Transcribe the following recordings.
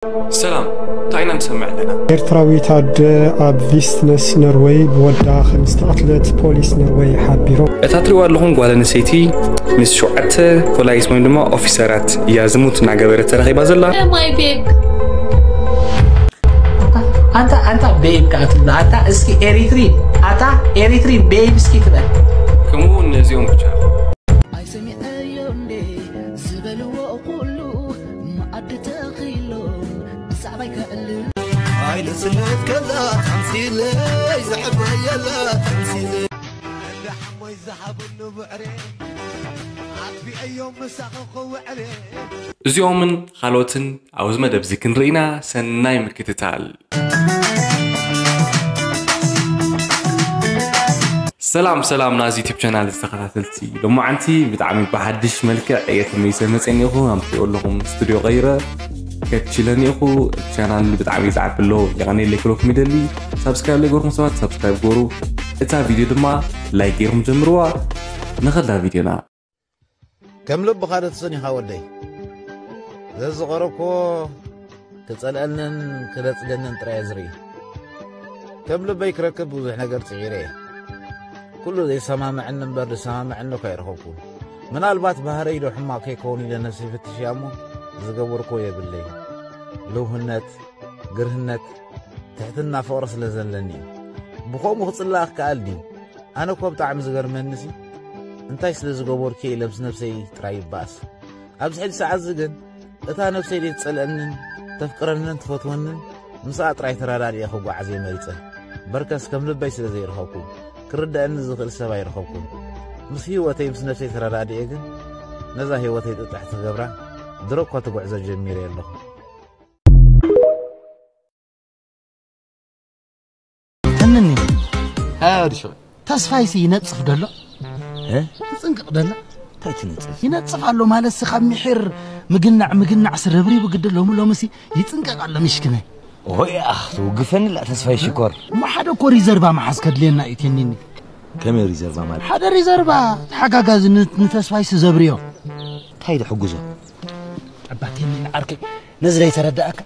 ሰላም፣ እንታይ ኢና ንሰምዕ ኣለና? ኤርትራዊት ኣደ ኣብ ቪስትነስ ኖርወይ ብወዳ ከም ዝተቐትለት ፖሊስ ኖርወይ ሓቢሮም። እታ ትሪእዋ ኣለኹም ጓል ኣንስተይቲ ምስ ሸውዓተ ፖላይስ ወይም ድማ ኦፊሰራት እያ ዝሙት እናገበረት ተረኺባ ዘላ። My babe. ኣንታ ኣንታ ቤብ ከኣ ትብላ ኣታ እስኪ ኤሪትሪ ኣታ ኤሪትሪ ቤብ እስኪ ትበል። ከምኡ እውን ነዚኦም ብቻ። ኣይሰሚዐዮ እንዴ ዝበልዎ ኩሉ መኣዲ ተኺሎም ብዛዕባይ ከዕልል ኣይልስነት ከላ ተምሲለይ ዘሕበየላ ተምሲለይ እንዳ ሓሞይ ዝሃብሉ ብዕሬ ኣጥቢዐዮም ምሳኺ ክውዕሬ እዚኦምን ካልኦትን ኣብዚ መደብ እዚ ክንርኢና ሰናይ ምክትታል። ሰላም ሰላም ናዚ ዩቲብ ቻናል ዝተኸታተልቲ፣ ሎማዓንቲ ብጣዕሚ ብሓድሽ መልክዕ እየ ተመይሰ መፅእ እኒኹ። ከም ትሪኦ ኣለኹም ስቱዲዮ ቀይረ ከችለ እኒኹ። እቲ ቻናል ብጣዕሚ ይፅዓብ ኣሎ። የቐኔለይ ክብለኩም ይደሊ። ሳብስክራይብ ዘይገርኩም ሰባት ሳብስክራይብ ገሩ። እታ ቪድዮ ድማ ላይክ ገይርኩም ጀምርዋ። ንኸዳ ቪድዮና። ከም ልብኻ ዶ ተሰኒኻ ወደይ? ዘዝቐረብኮ ክጸልአንን ክነጽገንን ጥራይ ዝርኢ። ከም ልበይ ክረክብ ብዙሕ ነገር ጽዒረ እየ። ኩሉ ዘይሰማምዐኒ እምበር ዝሰማምዐኒ እኳ ኣይረኸብኩን። ምናልባት ባህረይ ዶ ሕማቕ ከይከውን ኢለ ነፍሰይ ፈትሸያ እሞ ዝገበርኮ የብለይ። ልውህነት፣ ግርህነት፣ ትሕትና ፍቕሪ ስለ ዘለኒ እዩ። ብኸምኡ ክጽላእ ክከኣል ድዩ? ኣነ እኮ ብጣዕሚ ዝገርመኒሲ እንታይ ስለ ዝገበርኩ እየ ኢለ ምስ ነብሰይ ጥራይ ይበኣስ። ኣብዚ ሕጂ ሰዓት እዚ ግን እታ ነብሰይ ዘይትጸልአንን ተፍቅረንን ትፈትወንን ምስኣ ጥራይ ተረዳዲኤ ክጓዓዝ እየ መሪጸ። በርከስ ከም ልበይ ስለ ዘይረኸብኩ፣ ክርደኣኒ ዝኽእል ሰብ ኣይረኸብኩን። ምስ ህይወተይ ምስ ነብሰይ ተረዳዲኤ ግን ነዛ ህይወተይ ጥጥሕቲ ክገብራ ድሮ እኳ ትጉዕዞ ጀሚረ ኣለኹ። ተንኒ ኣድሾ ተስፋይሲ ይነጽፍ ደሎ እ? ትጽንቅቕ ደላ እንታይ ትነጽፍ? ይነጽፍ ኣሎ ማለት ሲ ካብ ምሒር ምግናዕ ምግናዕ ስረብሪቡ ግዲ ሎሚ ሎምሲ ይጽንቀቕ ኣሎ ምሽክነ ኦይ ኣኽ ትውግፈኒ ላ ተስፋይ ሽኮር። እሞ ሓደ እኮ ሪዘርቫ መሓዝ ከድልየና እዩ ቴኒኒ። ከመይ ሪዘርቫ ማለት? ሓደ ሪዘርቫ ተሓጋጋዚ ን- ንተስፋይሲ ዘብርዮ። እንታይ ድሕግዞ? ኣባቴኒ ንዓርከይ ነዚ ዘይተረዳእካ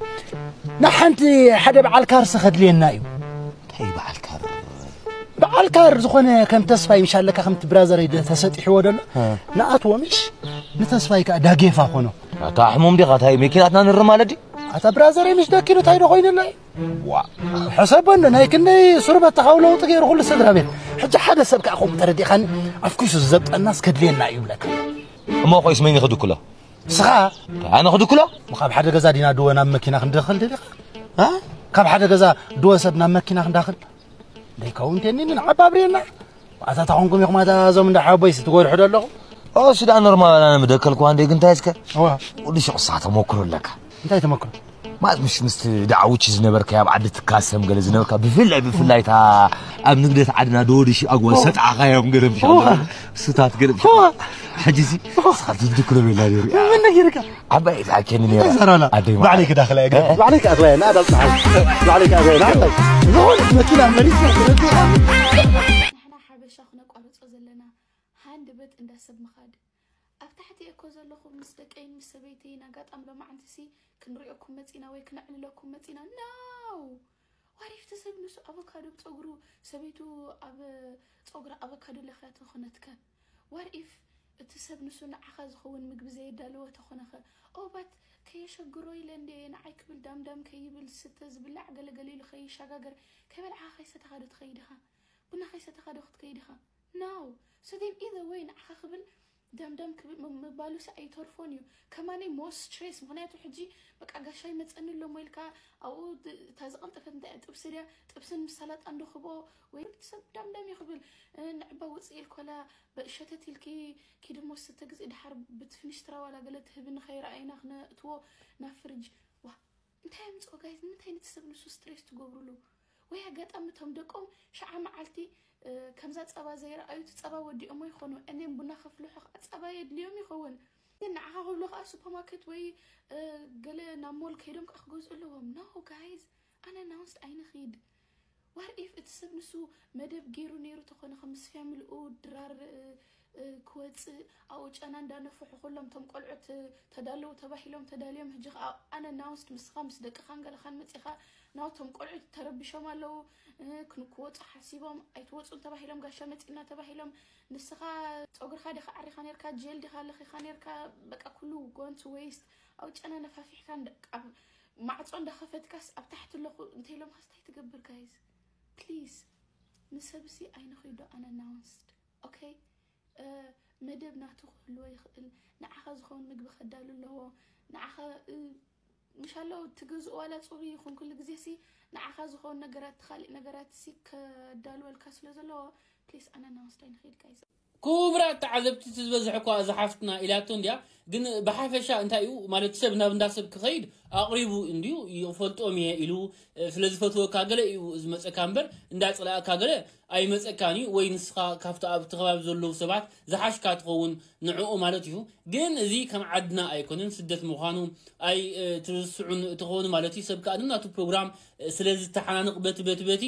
ንሓንቲ ሓደ በዓል ካርሲ ከድልየና እዩ። እንታይ በዓል ካር? በዓል ካር ዝኾነ ከም ተስፋይ ምሽ ኣለካ ከምቲ ብራዘረይ ደ- ተሰጢሕዎ ደሎ ንኣትዎ ምሽ ንተስፋይ ከዓ ዳጌፋ ኾኖ። ኣታ ሕሙም ዲኻ? እንታይ መኪናትና ንር ማለት ድዩ? ኣታ ብራዘረይ ምሽ ደኪኑ እንታይ ዶ ኮይኑሎ እዩ? ዋ ሕሰቦ እንዶ ናይ ክንደይ ሱርበት ተኻው ለውጢ ገይሩ ኩሉ ስድራ ቤት። ሕጂ ሓደ ሰብ ከዓ ከምኡ ተረዲእኻኒ ኣፍኪሱ ዝዘብጠናስ ከድልየና እዩ ይብለካ። እሞ ኮይስ መን ይኽድክሎ? ስኻ ኣነ ክድክሎ? ካብ ሓደ ገዛ ዲና ድወ ናብ መኪና ክንደኽል ደሊኻ? እ? ካብ ሓደ ገዛ ድወ ሰብ ናብ መኪና ክንዳኽል ደይከውን ቴኒኒ ንዓባብርየና ኣታ ታኾንኩም ኢኹም ኣታ እዞም እንዳ ሓቦይስ ትጎድሑ ደለኹ። እሱ ደኣ ኖርማል ኣነ ምደከልኩ ኣንዴ ግን እንታይ እስከ እዋ ወዲ ሸቕ እሳ ተመክሮ ኣለካ። እንታይ ተመክሮ? ማለት ምሽ ምስቲ ደዓውቺ ዝነበርካ ኣብ ዓዲ ትካሰም ገለ ዝነበርካ ብፍላይ ብፍላይ እታ ኣብ ንግደት ዓድና ደወዲ ሽኣግወ ሰጣዕኻዮም ገለ ምሽ እሱታት ገለ ምሽ ሕጂ ሲ ስኻ ትድክሎ ቤላ ነይሩ ምን ነጊርካ ዓባይ ትሓኬኒ ነይራ ዘራላ ኣደይ ባዕለይ ክዳኽላ እየ ባዕለይ ክኣኽላ እየ ንኣዳል ፀሓይ ባዕለይ ክኣኽላ እየ ንዓባይ ዝኾነት መኪና መሪፅና ተረዲኻ ንሕና ሓበሻ ክነቋርጾ ዘለና ሃንድ በት እንዳ ሰብ ምኻድ ኣብ ታሕቲ እኮ ዘለኹም ምስ ደቀይን ምስ ሰበይተይን ኣጋጣሚ ሎማዓንትሲ ክንሪኦኩም መፂና ወይ ክነዕልለኩም መፂና no what if እቲ ሰብ ንሱ ኣቮካዶ ብፀጉሩ ሰበይቱ ኣብ ፀጉራ ኣቮካዶ ለኽያ ተኾነትከ what if እቲ ሰብ ንሱ ንዓኻ ዝኸውን ምግቢ ዘየዳለወ ተኾነኸ oh but ከየሸግሮ ኢለ እንደ ንዓይ ክብል ዳምዳም ከይብል ስተ ዝብላዕ ገለገለ ኢሉ ከይሻጋገር ከይበልዓኻ ከይሰተኻ ዶ ትኸይድ ኢኻ ቡና ከይሰተኻ ዶ ክትከይድ ኢኻ no so then either way ንዓኻ ክብል ዳምዳም ክብል ምባሉሲ ኣይተርፎን እዩ ከማነይ more stress ምኽንያቱ ሕጂ በቃ ጋሻ ይመፀኒ ኣሎ ሞ ኢልካ ኣብኡ እታ ዝቐልጠፈት እንታይ ጥብሲ ድያ ጥብስን ምስ ሰላጣ እንዶ ክብኦ ወይ ሰብ ዳምዳም እዩ ክብል ንዕባ ውፅእ ኢልኮላ ሸተት ኢልኪ ኪድሞ ስተ ግዜ ድሓር ብትፍንሽ ትራዋላ ገለ ትህብኒ ከይረኣይና ክነእትዎ ናብ ፍርጅ ዋ እንታይ ኣምፅኦ ጋይዝ ንምንታይ ነቲ ሰብ ንሱ ስትሬስ ትገብሩሉ ወይ ኣጋጣሚ እቶም ደቆም ሸዓ መዓልቲ ከምዛ ፀባ ዘይረኣዩ እቲ ፀባ ወዲኦሞ ይኾኑ እኔም ቡና ከፍልሑ ከዓ ፀባ የድልዮም ይኸውን ግን ንዓኻ ክብሉ ከዓ ሱፐርማርኬት ወይ ገለ ናብ ሞል ከይዶም ከዓ ክገዝኡ ኣለዎም no ጋይዝ ኣነናውንስድ ኣይንኺድ what if እቲ ሰብ ንሱ መደብ ገይሩ ነይሩ ተኾነ ምስ ፋሚሊኡ ድራር ክወፅእ ኣብኡ ጨና እንዳነፍሑ ኩሎም እቶም ቆልዑት ተዳለዉ ተባሂሎም ተዳልዮም። ሕጂ ከዓ ኣነ ናውንስድ ምስኻ ምስ ደቅኻን ገለኻን መፂኻ ናውቶም ቆልዑት ተረቢሾም ኣለዉ። ክወፁ ሓሲቦም ኣይትወፁን ተባሂሎም ጋሻ መፂና ተባሂሎም። ንስኻ ፀጉርካ ዲኻ ዓሪኻ ነርካ፣ ጀል ዲኻ ለኺኻ ነርካ። በቃ ኩሉ ጎንቱ ዌስት ኣብ ጨና ነፋፊሕካ ማዕፆ እንዳኸፈትካስ ኣብ ታሕቲ ኣለኹ እንተኢሎምካስ እንታይ ትገብር ጋይዝ? ፕሊዝ ንሰብሲ ኣይንኺዶ ኣነ ናውንስድ ኦኬ። መደብ ናቱ ክህልዎ ይኽእል። ንዓኻ ዝኸውን ምግቢ ከዳሉ ኣለዎ። ንዓኻ ምሻሎ ትገዝኡ ዋላ ፅሩይ ይኹን ኩሉ ግዜ ሲ ንዓኻ ዝኸውን ነገራት ካልእ ነገራት ሲ ከዳልወልካ ስለ ዘለዎ ፕሊስ ኣነ ናውንስድ ኣይንኺድ ጋይዝ። ክቡራት ተዓዘብቲ እቲ ዝበዝሕ እኳ እዛ ሓፍትና ኢላቶ እንድያ ግን ብሓፈሻ እንታይ እዩ ማለት ሰብ ናብ እንዳ ሰብ ክኸይድ ኣቕሪቡ እንድዩ ይፈልጦም እየ ኢሉ ስለዝፈትወካ ገለ እዩ ዝመፀካ እምበር እንዳፅላእካ ገለ ኣይመፀካን እዩ ወይ ንስኻ ካብቲ ኣብቲ ከባቢ ዘለዉ ሰባት ዝሓሽካ ትኸውን ንዕኡ ማለት እዩ ግን እዚ ከም ዓድና ኣይኮነን ስደት ምዃኑ ኣይ ትርስዑን ትኾኑ ማለት እዩ ሰብ ከኣ ናቱ ፕሮግራም ስለዝተሓናንቕ በቲ በቲ በቲ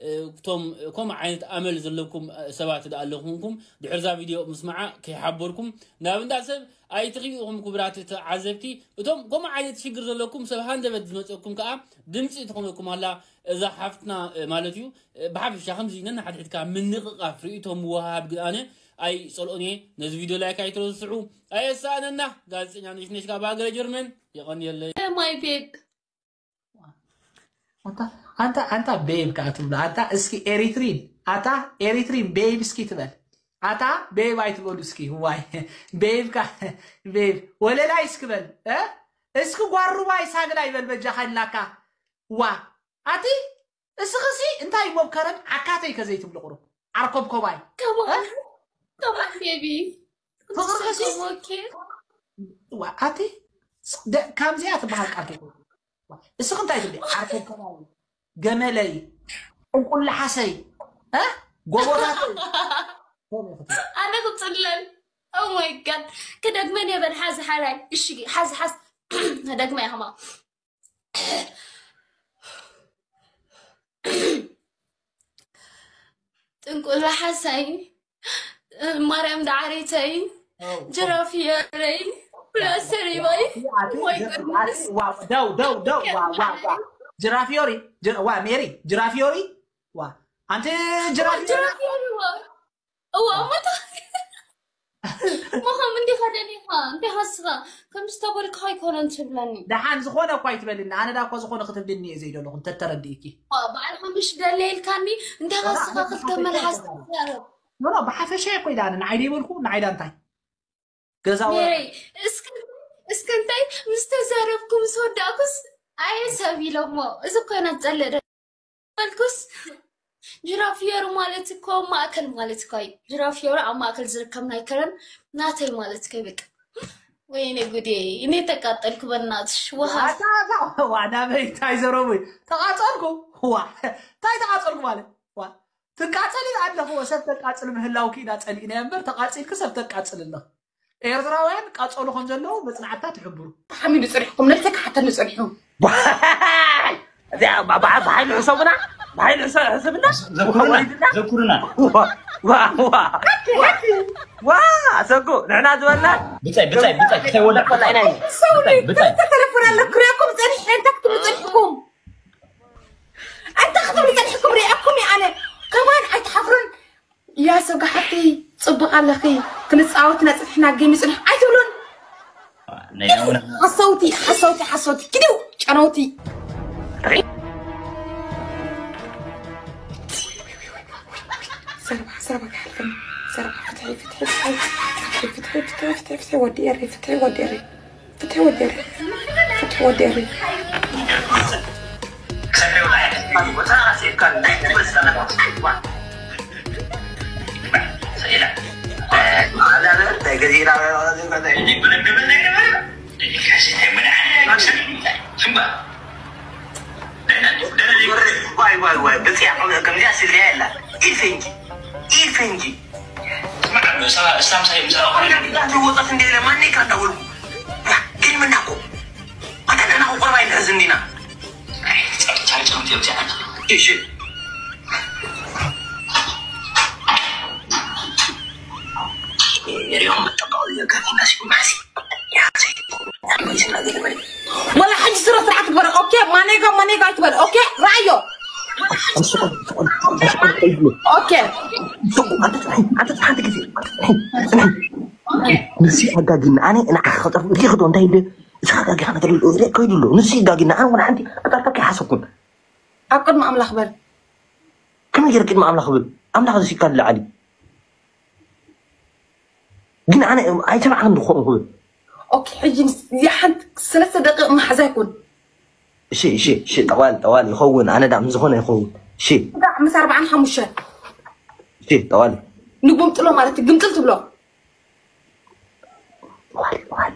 እቶም ከምኡ ዓይነት ኣመል ዘለኩም ሰባት ዳ ኣለኹምኩም ድሕርዛ ቪድዮ ምስማዓ ከይሓበርኩም ናብ እንዳ ሰብ ኣይትኽዩ ኢኹም ክቡራት ተዓዘብቲ እቶም ከምኡ ዓይነት ሽግር ዘለኩም ሰብ ሃንደበት ዝመፀኩም ከዓ ድምፂ ትኾነኩም ኣላ እዛ ሓፍትና ማለት እዩ ብሓፈሻ ከምዚ ነናሓድሕድካ ምንቕቓፍ ርእቶ ምውሃሃብ ግን ኣነ ኣይፀልኦን እየ ነዚ ቪድዮ ላይክ ኣይትረስዑ ኣየሳእነና ጋዜጠኛ ነሽነሽ ካብ ሃገረ ጀርመን የቐንየለይ my babe ኣንታ ኣንታ ቤብ ከዓ ትብሎ ኣንታ እስኪ ኤሪትሪን ኣታ ኤሪትሪን ቤብ እስኪ ትበል ኣታ ቤብ ኣይትበሉ እስኪ ዋይ ቤብ ካ ቤብ ወለላይ እስኪ በል እ እስኪ ጓሩባይ ሳግላ ይበል በጃኻ ይላካ ዋ ኣቲ እስኺ ሲ እንታይ ሞብከረን ዓካተይ ከዘይትብሉ ቁሩብ ዓርኮብኮባይ Come on, come on, baby. ፍቕርኺ ሲ Okay. ዋ ኣቲ ደ- ከምዚኣ ትበሃል ቃል ከይኮነ እስኺ እንታይ ትብሊ ዓርኮብኮባይ ገመለይ እንቁላሓሰይ እ ጎቦታተይ ከምኡ ኢኺ ትብሊ። ኣነ ክፅለል Oh my god. ክደግመን የበል ሓዚ ሓራይ እሺ ሓዚ ሓዝ ደግመ ያህማ ጥንቁላ ሓሳይ ማርያም ዳዓረይተይ ጅራፍ የረይ ፕላስተር ይባይ ደው ደው ደው ዋ ዋ ዋ ጅራፊዮሪ ዋ ሜሪ ጅራፊዮሪ ዋ ኣንቲ ጅራፊዮሪ ጅራፍ የረይ ዋ እዋ እሞ ታ- እሞ ከም እንዲኻ ደሊኻ እንታይ ሃስኻ ከምዚ ተበልካ ኣይኮነን ትብለኒ ደሓን ዝኾነ እኳ ይትበልኒ ኣነ ዳ እኳ ዝኾነ ክትብልኒ እየ ዘይደለኹ እንተተረዲእኪ ባዕልኻ ምሽ ደለ ኢልካኒ እንታይ ሃስኻ ክልተ መልሓስ ትዛረብ ኖ ኖ ብሓፈሻ እኮ ኢላ ኣነ ንዓይ ደይበልኩ ንዓይ ዳ እንታይ ገዛ ወረ ሜረይ እስከ እስከ እንታይ ምስ ተዛረብኩ ምስ ወዳእኩስ ኣየ ሰብ ኢሎሞ እዚ ኮይና ትጸልእ ዶ በልኩስ ጅራፊየሩ ማለት እኮ ማእከል ማለት እኮ እዩ ጅራፊየሩ ኣብ ማእከል ዝርከብ ናይ ከረን ናተይ ማለት እኮ እዩ በቃ ወይኔ ጉዴ እኔ ተቃጠልኩ በናትሽ ውሃ ዋና በይ እንታይ ዘረቡ ተቃጸልኩ ዋ እንታይ ተቃጸልኩ ማለት ዋ ትቃጸሊ ኣለኹ ሰብ ተቃጽል ምህላውኪ ኢና ጸሊእና እምበር ተቃጺልኪ ሰብ ተቃጽል ኣለኹ ኤርትራውያን ቃጸሉ ከም ዘለዉ መጽናዕትታት ይሕብሩ ተሓሚሉ ጸኒሕኩም ነብሰ ክሓተኒ ጸኒሑ እዚኣ ብሓይሊ ሕሰቡና ብሓይሊ ሕሰብና ወሪድና ዘኩርና ዋ ዋ ዋ ሰጉ ንሕና ዝበልና ብጻይ ብጻይ ብጻይ ክተይወላ ብጻይ ብጻይ ብጻይ ተለፎን ኣለኩ ሪኣኩም ጸኒሐ እንታይ ክትብሉ ጸኒሕኩም እንታይ ክትብሉ ጸኒሕኩም ሪኣኩም እየ ኣነ ከማን ኣይትሓፍሩን ያ ሰጉ ሓፍተይ ጽቡቕ ኣለኺ ክንጻወት ኢና ጽኒሕና ጌም ይጽንሕ ኣይትብሉን ሓሰውቲ ሓሰውቲ ሓሰውቲ ኪዱ ጨነውቲ ዘረባ ዘረባ ክሓልፈኒ ዘረባ ፍትሒ ፍትሒ ፍትሒ ፍትሒ ፍትሒ ፍትሒ ፍትሒ ወዲ ኤሪ ፍትሒ ወዲ ኤሪ ፍትሒ ወዲ ኤሪ ፍትሒ ወዲ ኤሪ ኢድ ፈንጂ ኢድ ፈንጂ ወጣት እንደ ለማን ከዳወልኩ ግን ምናቆ ኣተናናቁ ቆርባይ ንሕዝ እንዲና እሺ ወላ ሓንቲ ስረ ስርዓት ትግበር። ኦኬ፣ ማኔጋ ማኔጋ ኣይትበል። ኦኬ፣ ራዮ። ኦኬ። ንሱ ኣጋጊና ኣነ ንዓኻ ከጠርፍ ሪኽዶ እንታይ እንደ ንስኻ ኣጋጊኻ ነገር ሪእ ከይዱ ኣሎ። ንሱ ኣጋጊና ኣነ ወላ ሓንቲ ኣጣርጣ ከይሓሰብኩን ኣብ ቅድሚ ኣምላኽ በል። ከመይ ገይረ ቅድሚ ኣምላኽ ብል? ኣምላኽ ዝሲካ ንላዕሊ ግን ኣነ ኣይሰማዕን ድኾን ክብል። ኦኬ፣ ሕጂ ምስ እዚኣ ሓንቲ ሰለስተ ደቂቕ መሓዛ ይኩን። እሺ እሺ እሺ ጠዋል ጠዋል ይኸውን። ኣነ ዳ ምስ ዝኾነ ይኸውን። እሺ ዳ ምስ ኣርባዓን ሓሙሽተን እሺ ጠዋል ንጉምጥሎ ማለት ግምጥል ትብሎ። ጠዋል ጠዋል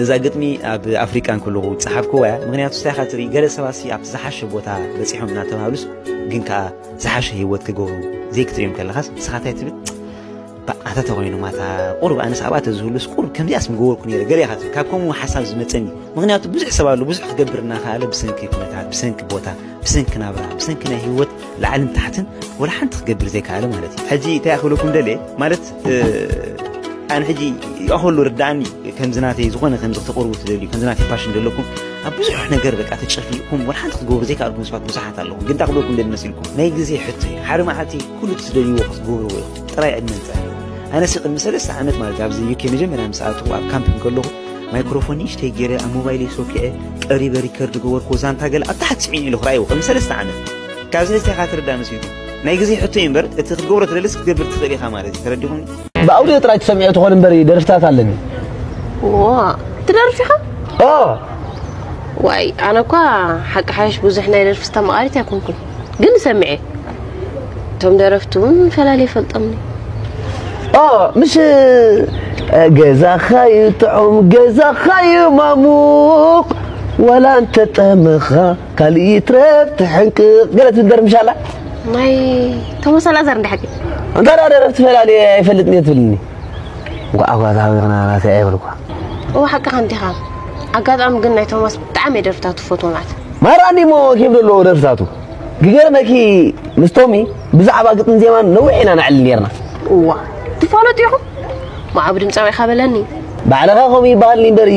እዛ ግጥሚ ኣብ ኣፍሪቃ እንከለኹ ዝጸሓፍኩዋ እያ። ምኽንያቱ እንታይ ኢኻ ትርኢ፣ ገለ ሰባትሲ ኣብቲ ዝሓሸ ቦታ በጺሖም እናተባህሉስ ግን ከኣ ዝሓሸ ህይወት ክገብሩ ዘይክትርእዮም ከለኻስ ንስኻ እንታይ ትብል? ባእ ኣታ ተኾይኖም ኣታ ቁሩብ ኣነስ ኣብኣ ተዝህሉስ ቁሩብ ከምዚኣስ ምገበርኩ ነይረ ገለ ኢኻ ትብል። ካብ ከምኡ ሓሳብ ዝመጸኒ ምኽንያቱ ብዙሕ ሰብ ኣሎ ብዙሕ ክገብር እናኸኣለ ብሰንኪ ኩነታት ብሰንኪ ቦታ ብሰንኪ ናብራ ብሰንኪ ናይ ህይወት ላዕልን ታሕትን ወላ ሓንቲ ክገብር ዘይከኣለ ማለት እዩ። ሕጂ እንታይ ክብለኩም ደልየ ማለት ኣነ ሕጂ ይኣኸሉ ርዳእኒ ከምዚ ናተይ ዝኾነ ከምዚ ክተቕርቡ ትደልዩ ከምዚ ናተይ ፋሽን ዘለኩም ኣብ ብዙሕ ነገር በቃ ተጨፍሊቕኩም ወላ ሓንቲ ክትገብሩ ዘይከኣልኩም ሰባት ብዙሓት ኣለኹም። ግን እንታይ ክብለኩም ደሊ መሲልኩም ናይ ግዜ ሕቶ እዩ። ሓደ መዓልቲ ኩሉ ትደልይዎ ክትገብርዎ ኢኹም። ጥራይ ዕድመ ንፅዕና። ኣነሲ ቅድሚ ሰለስተ ዓመት ማለት ኣብዚ ዩኬ መጀመርያ ምስ ኣተኹ ኣብ ካምፕ እንከለኹ ማይክሮፎን ንእሽተይ ገይረ ኣብ ሞባይለይ ሶኪዐ ቀሪበ ሪከርድ ገበርኩዎ ዛንታ ገለ ኣብ ታሕቲ ስዒኑ ኢሉ ክረኣይዎ ቅድሚ ሰለስተ ዓመት ካብዚ ሕዝቲ ኢኻ ትርዳእ መሲልኩም ናይ ግዜ ሕቶ እዩ እምበር እቲ ክትገብሮ ትደልስ ክትገብር ትኽእል ኢኻ ማለት እዩ ተረዲኹም ብኣውዲዮ ጥራይ ትሰምዕዮ ትኾን እምበር ደርፍታት ኣለኒ ዋ ትደርፍ ኢኻ ኦ ዋይ ኣነ እኳ ሓቂ ሓይሽ ብዙሕ ናይ ደርፊ ዝተመቓሪት ኣይኮንኩን ግን ሰምዐ እቶም ደረፍቲ እውን ፈላልየ ይፈልጦምኒ ኦ ምሽ ገዛኻ ይጥዑም ገዛኻ ይማሙቕ ዋላ እንተጠመኻ ካልእ ይትረፍ ትሕንቅቕ ገለ ትብል ደርፊ ምሻላ ናይ ቶማስ ኣልኣዛር እንዲ ሓቂ እንታ ደኣ ደረፍቲ ፈላልየ ኣይፈልጥን እየ ትብልኒ እንኳዕ ኣጓዛዊቕና ናተይ ኣይበልኳ እወ ሓቅኻ እንዲኻ ኣጋጣሚ ግን ናይ ቶማስ ብጣዕሚ እየ ደርፍታቱ ፈትዎ ማለት ማራ እንዲሞ ኬፍ ዘለዎ ደርፍታቱ ክገርመኪ ምስ ቶሚ ብዛዕባ ግጥም ዜማን ነዊሕ ኢና ነዕልል ነርና እዋ ትፋለጡ ኢኹም ማዕብ ድምፃዊ ኢኻ በለኒ ባዕልኻ ከምኡ ይበሃልኒ እምበር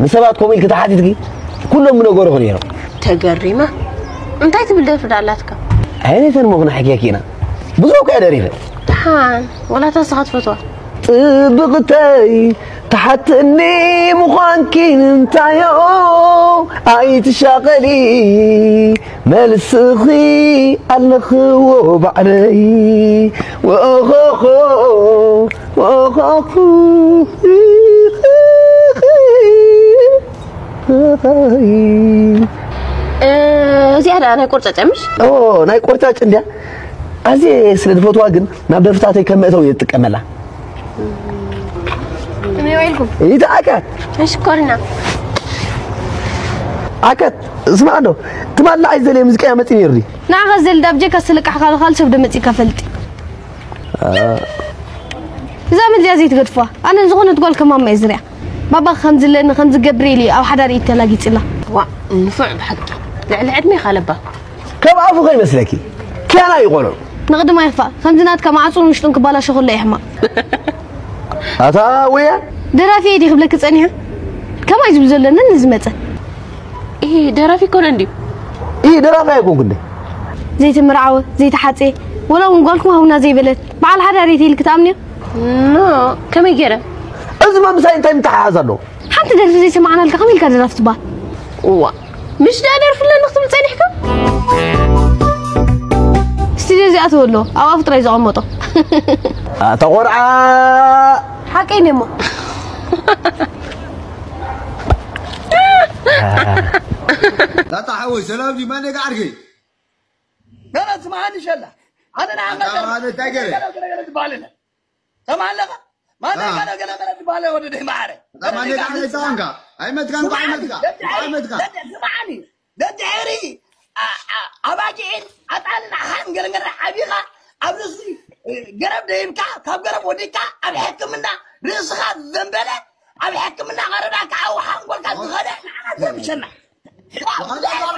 ንሰባት ከምኡ ኢልኪ ተሓቲትኪ ኩሎም ምነገሩኹ ነይሮም ተገሪመ እንታይ ትብል ደርፊ ዳላትካ ዓይነተን ሞ ክነሕክየኪ ኢና ብዙሕ እኮ እየ ደሪፈ ደሓን ወላታ ንስኻ ትፈትዋ ጽብቕተይ ትሓትኒ ምዃንኪ ንምንታዮ ኣይትሻቐሊ መልስኺ ኣለኽዎ ባዕለይ ወኦኾኾ ወኦኾኹ እዚኣ ደኣ ናይ ቆርጫጫ ምሽ ናይ ቆርጫጭ እንድያ ኣዝየ ስለ ዝፈትዋ ግን ናብ ደርፍታተይ ከም መእተዊ እየ ዝጥቀመላ ከመይ ውዒልኩም ይተኣከ ሽኮርና ኣከት ስማዕ ኣሎ ትማሊ ንዓይ ዝደለየ ሙዚቃ እያ መፂ ነይሩ ድዩ ንዓኻ ዝደሊ ዳብ ጀካ ዝተለቃሕካ ካልእ ሰብ ዶ መፂእካ ፈልጢ እዛ ምልያ ዘይትገድፍዋ ኣነ ዝኾነት ጓል ከማማ እየ ዝሪኣ ባባ ከም ዝለኒ ከም ዝገብር ኢሉ ኣብ ሓዳር እዩ ተላጊፅላ ዋ ንፉዕ ብሓቂ ልዕሊ ዕድሜ ካለባ ካብ ኣፉ ከይመስለኪ ኪያና ይቆሎ ንቕድማ ይኽፋእ ከምዚ ናትካ ማዕፁን ውሽጡን ክባላሾ ከሎ እዩ ሕማቕ ኣታ ውያ ደራፊ እየ ድየ ክብለኪ ፀኒሐ ከማይ ዝብል ዘሎ ነኒ ዝመፀ ይሄ ደራፊ እኮ ነው እንዲሁ ይህ ደራፊ ኣይኮንኩ እንደ ዘይተመርዓወ ዘይተሓፀየ ወላ እውን ጓልኩም ሃውና ዘይበለት በዓል ሓዳር እየ ተይልኪ ትኣምንዮ ኖ ከመይ ገይረ እዚ መምሳይ እንታይ ምተሓሓዝ ኣለዎ ሓንቲ ደርፊ ዘይሰማዕናልካ ከመይ ኢልካ ደራፊ ትበሃል እዋ ምሽ ደኣ ደርፊ ኣለኒ ክትብል ጸኒሕካ ስቱድዮ እዚኣ ትበሎ ኣብ ኣፉ ጥራይ ዘቐመጦ ኣታ ቆርዓ ሓቀይ ነሞ ላታ ሓወይ ሰላም ድዩ ማነጋ ዓርከይ ገለ ትማሃኒ ሸላ ኣነ ንዓኻ ኣነ እንታይ ገለ ገለ ትበሃል ተማለኻ ማነጋ ገለ ገለ ትበሃል ወደ ድማረ ማነጋ እንታይ ጻንካ ኣይመትካን እኮ ኣይመትካ እኮ ኣይመትካ ስማዓኒ ደድሕሪ ኣባጊዕን ኣጣልን ሓን ገለገለ ዓቢኻ ኣብ ርእሲ ገረብ ደይብካ ካብ ገረብ ወዲካ ኣብ ሕክምና ርእስኻ ዘንበለ ኣብ ሕክምና ቀረዳ ከዓ ውሓን ጎልካ ዝኸደ ንዓና ዘምሸና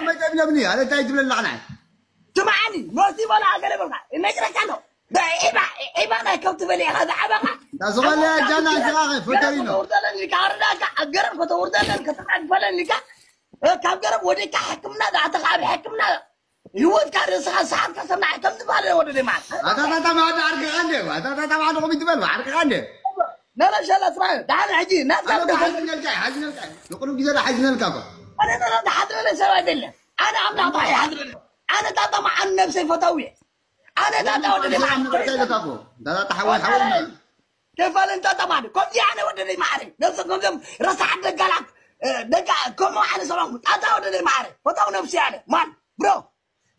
መጠብለብኒ ኣነ እንታይ ትብለላ ንዓይ ስማዓኒ ኖሲ በላ ገለ በልካ እነግረካ ኣሎ ዒባ ዒባ ናይ ከብቲ በሊዕኻ ዝዓበኻ ዳስቆለ ጃና ጅራኸ ፈተሪኖ። ከተውርደለን ኢልካ ኣረዳእካ፣ ኣብ ገረብ ከተውርደለን ከተጣድፈለን ኢልካ፣ እ፣ ካብ ገረብ ወዲካ ሕክምና ዝኣተኻ ኣብ ሕክምና ህይወትካ ርእስኻ ሰሓትካ ሰናዕ ከም ዝበሃል ወደ ደማ። ኣታታታ ማዕዶ ዓርቅኻ እንደ፣ ኣታታታ ማዕዶ ኮሚት በል ዓርቅኻ እንደ። ነረሸላ ስራ ዳን ሕጂ ናትካ ኣነ ደሓን ሓዝነልካ፣ ሓዝነልካ። ንቁሉ ግዜ ዳ ሓዝነልካ እኮ። ኣነ ነረ ዝሓድረለ ሰብ ኣይደለ። ኣነ ኣምላኽ ጥራሕ ይሓድረለ። ኣነ ጣጣ መዓን ነብሰይ ፈታዊ እየ። ኣነ ጣጣ ወደ ደማ። ዳታ ሓወይ ሓወይ። ከፋልን ጣጣ ማለት ከምዚ ኣነ ወደ ደይ ማዕረ ነብሰ ከምዞም ረሳሓት ደጋላት፣ እ፣ ደጋ ከምኡ ኣነ ሰማኹ ጣጣ ወደ ደይ ማዕረ ፈታው ነብሲ ኣነ ማን ብሮ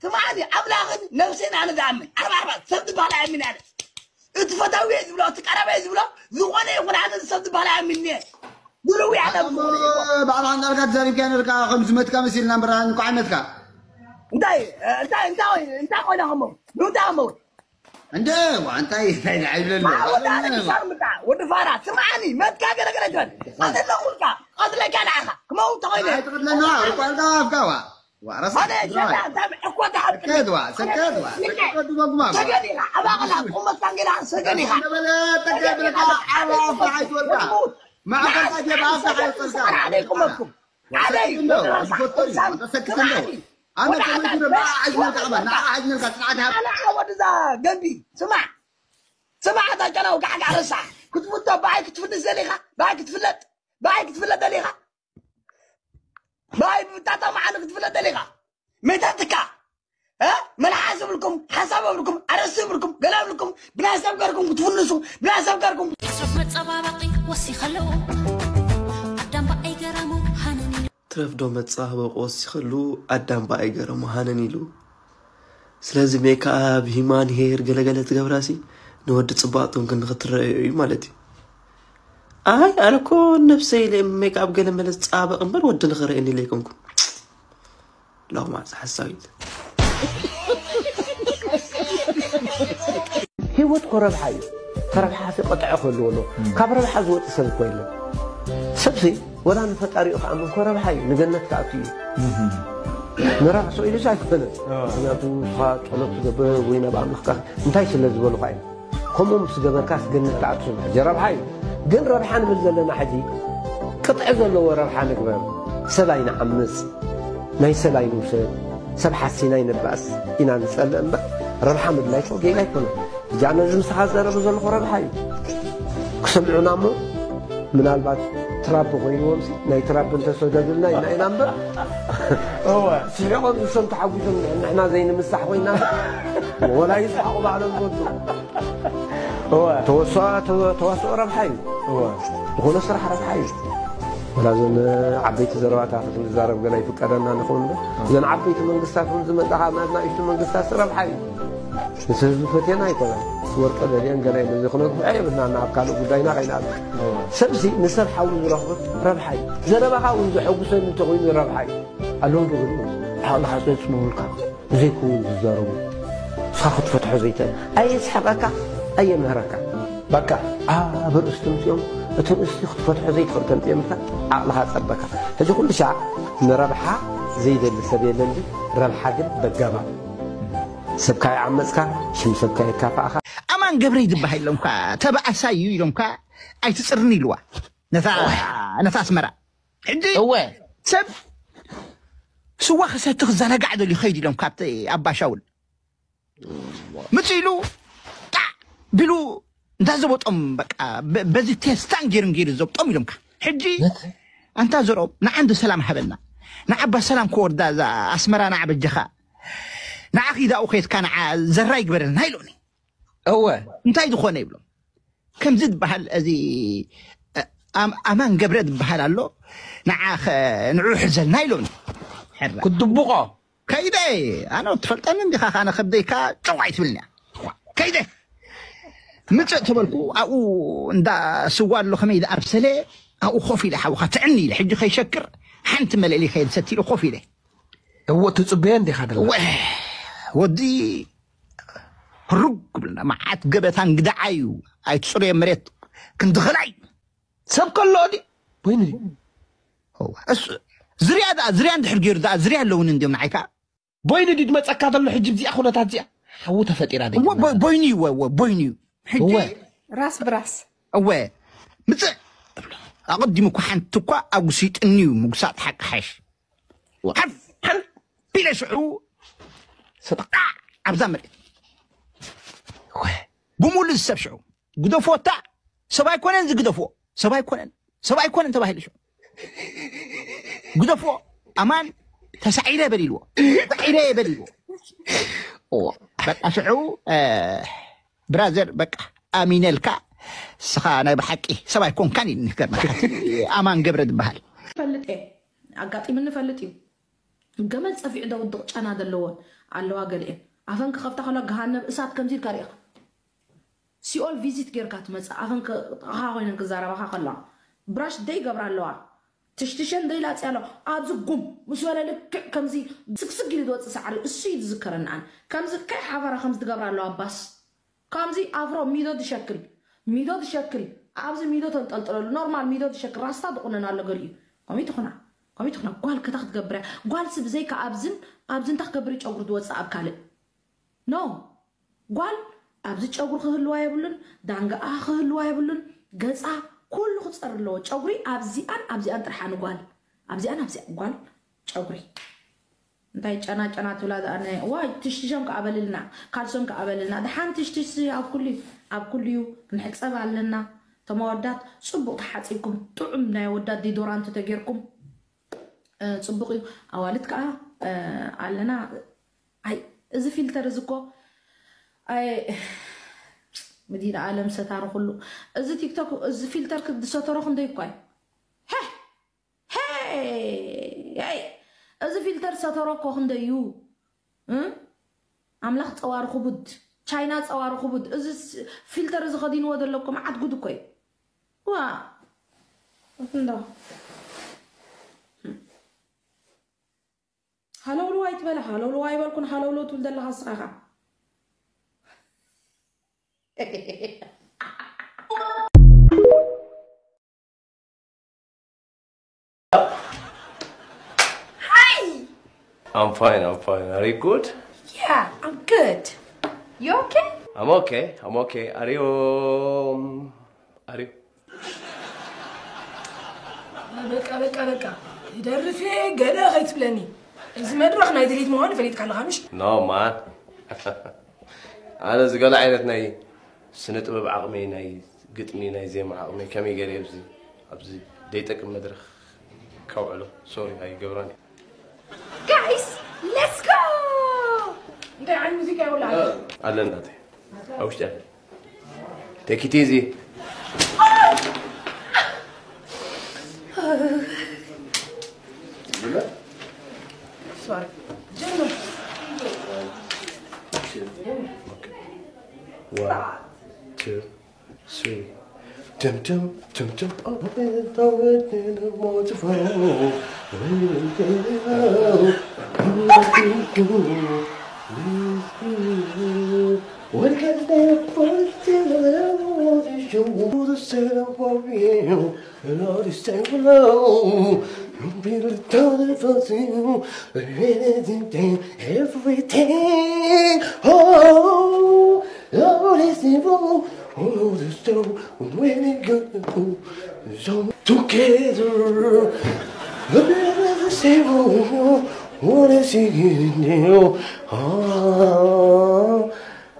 ትማኒ ኣምላኽን ነብሴን ኣነ ዝኣምን ኣርባ ኣርባ ሰብ ዝበሃል ኣያምን ኣነ እቲ ፈታዊ ዝብሎ እቲ ቀረበ ዝብሎ ዝኾነ ይኹን ኣነ ሰብ ዝበሃል ኣያምን እየ። ብልዊ ኣነ ኣሞ ብዝኾነ ይኹን ባዕላ እንዳልካ ተዛሪብካ ነርካ ከም ዝመትካ መሲልና እምበር እንኳዕ መትካ። እንታይ እንታይ እንታይ እንታይ ኮይና ከሞ እንታይ ከሞ እንደ ዋ እንታይ እንታይ ኣይብለሉ ማወጣ ኣነ ሻርምጣ ወዲ ፋራ ስምዓኒ መትካ ገለገለ ትበል ኣተለኹልካ ቀትለካ ንዓኻ ክመውት ተኾይነ ኣይትቐትለና ርቋልካ ኣፍካዋ ዋ ረሳ ኣነ ሸጣ እንታይ ዕኮ ተሓብጥ ሰከድዋ ሰከድዋ ሰከድዋ ሰገድ ኢኻ ኣባቕላ ቁመት ካንጌላ ሰገድ ኢኻ ነበለ ተገድልካ ዓላ ኣፍካ ኣይትወልካ ማዕበልካ ጀባ ኣፍካ ኣይትወልካ ዓለይ ሰክት እንደው ዝፈጠሩ ሰክት እንደው ኣነ ከመይ ትብሎ ንዓ ዓጅነልካ ከማን ንዓ ዓጅነልካ ጽንዓት ሃብ ኣነ ዓወድ እዛ ገንቢ ስማዕ ስማዕ እታ ጨናው ጋዕጋዕ ረሳሕ ክትፍቶ ብኣይ ክትፍልጥ ዘሊኻ ብኣይ ክትፍለጥ ብኣይ ክትፍለጥ ዘሊኻ ብኣይ ብጣጣ መዓኒ ክትፍለጥ ዘሊኻ መይታትካ እ መልሓስ ይብልኩም ሓሳብ ይብልኩም ኣረስ ይብልኩም ገላ ይብልኩም ብናይ ሰብ ገርኩም ክትፍንሱ ብናይ ሰብ ገርኩም ሕስረት መጸባበቂ ወሲኸለዎ ኣዳም በኣይ ገረሙ ሃነን ኢሉ ትረፍ ዶ መጻባበቂ ወሲኸሉ ኣዳም በኣይ ገረሙ ሃነን ኢሉ ስለዚ ሜክኣብ ሂማን ሄር ገለገለ ትገብራሲ ንወዲ ጽባቅ ትንክን ንክትረኣዮ እዩ ማለት እዩ ኣይ ኣነ እኮ ነብሰይ ኢለ ሜክኣብ ገለ መለ ዝጻባበቅ እምበር ወዲ ንክረእየኒ ኢለ ኣይኮንኩን ላው ማዕፀ ሓሳዊት ህይወት ኮ ረብሓ እዩ። ተረብሓ ሲ ቀጥዐ ክህልዎ ኣለዎ። ካብ ረብሓ ዝወፅ ሰብ እኮ የለን። ሰብሲ ወላ ንፈጣሪኡ ክኣምን ኮ ረብሓ እዩ። ንገነት ክኣቱ እዩ። ንራሱ ኢሉስ ኣይኮነን። ምክንያቱ ንስኻ ጸሎት ትገብር ወይ ናብ ኣምላኽካ እንታይ ስለ ዝበሉኻ እዮም። ከምኡ ምስ ገበርካስ ገነት ትኣቱ ሕጂ ረብሓ እዩ። ግን ረብሓ ንብል ዘለና ሕጂ ቅጥዒ ዘለዎ ረብሓ ንግበር። ሰብ ኣይንዓምጽ፣ ናይ ሰብ ኣይንውሰድ፣ ሰብ ሓሲና ኣይንባእስ ኢና ንጸልእ እምበር ረብሓ ምድላይ እኮ ጌጋ ኣይኮነን። ሕጂ ኣነ እዚ ምሳኻ ዝዛረቦ ዘለኹ ረብሓ እዩ። ክሰምዑና እሞ ምናልባት ትራምፕ ኮይንዎም ሲ ናይ ትራምፕ እንተሰደዱልና ኢና ኢና እምበር እወ ስሒቖም ንሶም ተሓጒሶም ንሕና ዘይንምሳሕ ኮይና ወላ ይስሓቑ ባዕሎም ዝወዱ እወ ተወስኦ ተወ- ተዋስኦ ረብሓ እዩ እወ ዝኾነ ስራሕ ረብሓ እዩ ወላ እዞን ዓበይቲ ዘረባታት ክንዛረብ ገና ይፍቀደና ንኸውን እምበር እዘን ዓበይቲ መንግስታት እውን ዝመጣ ካብ ናት ናእሽቱ መንግስታት ረብሓ እዩ እቲ ህዝቢ ፈትየና ኣይኮነን። ወርቂ ደልየን ገለ ኢሉ እዚ ክነግፍዖ የብልናን ኣብ ካልእ ጉዳይና ከይንኣቱ። ሰብሲ ንሰብ ሓዉ ዝረኽብን ረብሓ እዩ። ዘረባኻ እውን ዘሐጉሰኒ እንተኾይኑ ረብሓ እዩ። ኣለዉ ዶ ገሊኦም ዓቕልኻ ጸጽንቡልካ ብዘይከውን ዝዛረቡ ንስኻ ክትፈትሖ ዘይትእል ኣየስሕቐካ ኣየምህረካ። በቃ ኣብ ርእስቲ ምፅኦም እቲ ርእስቲ ክትፈትሖ ዘይትኽእል ከምፅኦም ኢልካ ዓቕልኻ ጸበካ። ሕዚ ኩሉ ሻዕ ንረብሓ ዘይደሊ ሰብ የለን ድዩ? ረብሓ ግን በጋማ ሰብካ ይዓመፅካ፣ ሽም ሰብካ የካፋእኻ። ኣማን ገብረይ ዝበሃል ኢሎምካ ተባኣሳይ እዩ ኢሎምካ ኣይትፅርኒ ኢልዋ ነታ ነታ ኣስመራ ሕጂ እወ ሰብ ስዋ ክሰቲ ክዘናጋዕ ደልዩ ኸይድ ኢሎም ካብቲ ኣባሻውል ምፅ ኢሉ ጣዕ ቢሉ እንዳ ዘበጦም በቃ በ- በዚ ቴስታን ገይሩን ገይሩ ዘብጦም ኢሎምካ ሕጂ ኣንታ ዘርኦም ንዓንዲ ሰላም ሃበና ንዓባ ሰላም ክወርዳ እዛ ኣስመራ ንዓ በጀኻ ንዓ ኺዳኡ ከየትካ ንዓ ዘራ ይግበረልና ኢሎኒ እወ እንታይ ዝኾነ ይብሎም ከምዚ ዝበሃል እዚ ኣም- ኣማን ገብረ ዝበሃል ኣሎ ንዓ ኸ- ንዑ ሕዘልና ኢሎኒ ሕራ ክትድብቆ ከይደ ኣነ ትፈልጠኒ እንዲኻ ካነ ከብደይካ ጨው ኣይትብልኒ ከይደ ምፅእ ተበልኩ ኣብኡ እንዳ ስዋ ኣሎ ከመይ ዝኣብሰለ ኣብኡ ኮፍ ኢለ ሓውካ ትዕኒ ኢለ ሕጂ ከይሸክር ሓንቲ መልእሊ ከየልሰት ኢሉ ኮፍ ኢለ እዎ ትፅበየ እንዲኻ ደላ ወዲ ህሩግ ክብልና መዓት ገበታ እንግዳዓ እዩ ኣይትፅሩየ መሬት ክንድኽላ እዩ ሰብ ከሎ ዲ ወይኒ ዝርያ ደኣ ዝርያ እንድሕር ገይሩ ደኣ ዝርያ ኣለውን እንዲዮም ንዓይካ ቦይኒ ድዩ ድመፀካ ዘሎ ሕጂ ብዚኣ ኩነታት እዚኣ ሓዉ ተፈጢራ ደይ እወ ቦ- ቦይኒ እዩ እወ እወ ቦይኒ እዩ ሕጂ እወ ራስ ብራስ እወ፣ ምጽእ እብሎ። ኣቐዲሙ እኮ ሓንቲ እኳ ኣጉሲጥኒ እዩ፣ ምጉሳጥ ሓቂ ሓይሽ። ዋ። ሓፍ፣ ሓፍ ኢለ ሽዑ ሰጣ ኣብዛ መሬት። ወ። ብምሉእ ሰብ ሽዑ ግደፍዎ፣ እታ ሰብ ኣይኮነን ዝግደፍዎ፣ ሰብ ኣይኮነን፣ ሰብ ኣይኮነን ተባሂሉ ሽዑ። ግደፍዎ፣ ኣማን ተሳዒረ በሊልዎ፣ ተሳዒረ በሊልዎ። ዋ። በቃ ሽዑ፣ እ፣ ብራዘር፣ በቃ ኣሚነልካ፣ ስኻ ናይ ብሓቂ ሰብ ኣይኮንካን እዩ ንገርመካ። ኣማን ገብረ ዝበሃል። ፈልጥ እየ፣ ኣጋጢምኒ ፈልጥ እዩ። ገመድ ጸፊዑ ደውድቕ ጨና ዘለዎን ኣለዋ ገሊኤን። ኣፈን ክኸፍታ ከለዋ ገሃነብ እሳት ከምዚ ኢልካ ርኢኻ። ሲኦል ቪዚት ጌርካ ትመጽእ። ኣፈን ክ-፣ ጥቓኻ ኮይነን ክዛረባኻ ከለዋ። ብራሽ ደይ ገብራ ኣለዋ። ትሽትሸን ደይ ላጽያ ኣለዋ። ኣብዚ ጉም ምስ በለ ልክዕ ከምዚ ስግስግ ኢሉ ዝወጽእ ሳዕሪ እሱ እዩ ዝዝከረኒ ኣነ። ከምዚ ከይ ሓፈራ ከምዚ ትገብራ ኣለዋ ባስ። ከምዚ ኣፍሮ ሚዶ ዝሸክል፣ ሚዶ ዝሸክል፣ ኣብዚ ሚዶ ተንጠልጥለሉ፣ ኖርማል ሚዶ ዝሸክል፣ ራስታ ዝቑነን ኣሎ ገሊኡ። ከምኡ ትኹና፣ ከምኡ ትኹና። ጓል ከታ ክትገብር እያ። ጓል ሲ ብዘይካ ኣብዝን፣ ኣብዝን እንታይ ክገብር እዩ ጨጉሪ ዝወጽእ ኣብ ካልእ? ኖ። ጓል ኣብዚ ጨጉሪ ክህልዋ የብሉን፣ ዳንጋኣ ክህልዋ የብሉን፣ ገጻ ኩሉ ክጸር ኣለዎ። ጨጉሪ ኣብዚኣን፣ ኣብዚኣን ጥራሕ ንጓል። ኣብዚኣን፣ ኣብዚኣን ጓል ጨጉሪ። እንታይ ጨና ጨና ትብላ ደኣ ነ-፣ ዋይ፣ ትሽትሸም ከኣ በልልና፣ ካልሶም ከኣ በልልና። ደሓን ትሽትሽ ኣብ ኩሉ እዩ፣ ኣብ ኩሉ እዩ። ክንሕጸብ ኣለና። እቶም ኣወዳት ጽቡቕ ተሓጺብኩም፣ ጥዑም ናይ ኣወዳት ዲዶራንት ተጌርኩም፣ እ፣ ጽቡቕ እዩ። ኣዋልድ ከኣ፣ እ፣ ኣለና። ኣይ፣ እዚ ፊልተር እዚ እኮ፣ ኣይ፣ መድኃኔዓለም ሰታሪ ኩሉ። እዚ ቲክቶክ፣ እዚ ፊልተር ክድሰተሮ ክንደይ እኳ እዩ። ሄ! ሄይ! እዚ ፊልተር ሰተሮ እኮ ክንደይ እዩ? እ? ኣምላኽ ጸዋር ክቡድ፣ ቻይና ጸዋር ክቡድ። እዚ ስ-፣ ፊልተር እዚ ከዲንዎ ዘሎ እኮ መዓት ጉድ እኮ እዩ። ዋ! እንዶ። ሃለውልው ኣይትበላ፣ ሃለውልው ኣይበልኩን፣ ሃለውልው ትብል ዘለኻ ንስኻ ኢኻ። Hi! I'm fine, I'm fine. Are you good? Yeah, I'm good. You okay? I'm okay, I'm okay. Are you, um, are you? በቃ፣ በቃ፣ በቃ። ይደርፌ ገለ ከይትብለኒ። እዚ መድረኽ ናይ ድሌት ምዃኑ ፈሊጥካ ኣለኻ፣ ምሽ? No, man. ኣነ እዚ ገለ ዓይነት ናይ ስነ ጥበብ ዓቕሚ፣ ናይ ግጥሚ፣ ናይ ዜማ ዓቕሚ ከመይ ገይረ ኣብዚ፣ ኣብዚ ዘይጠቅም መድረኽ ከውዕሎ? ሶሪ፣ ኣይገብሮን እየ። Guys, let's go! እንታይ ዓይነት ሙዚቃ ይውላዕ? ኣለና፣ ኣብ ውሽጢ ኣለ። Take it easy. Sorry. ጀምር። One, two, three. Dum, dum, dum, dum. Oh, everything. Oh, Lord is evil. Oh, the stone. When it go, so together. Look at the same. Oh, what is he getting now? Ah,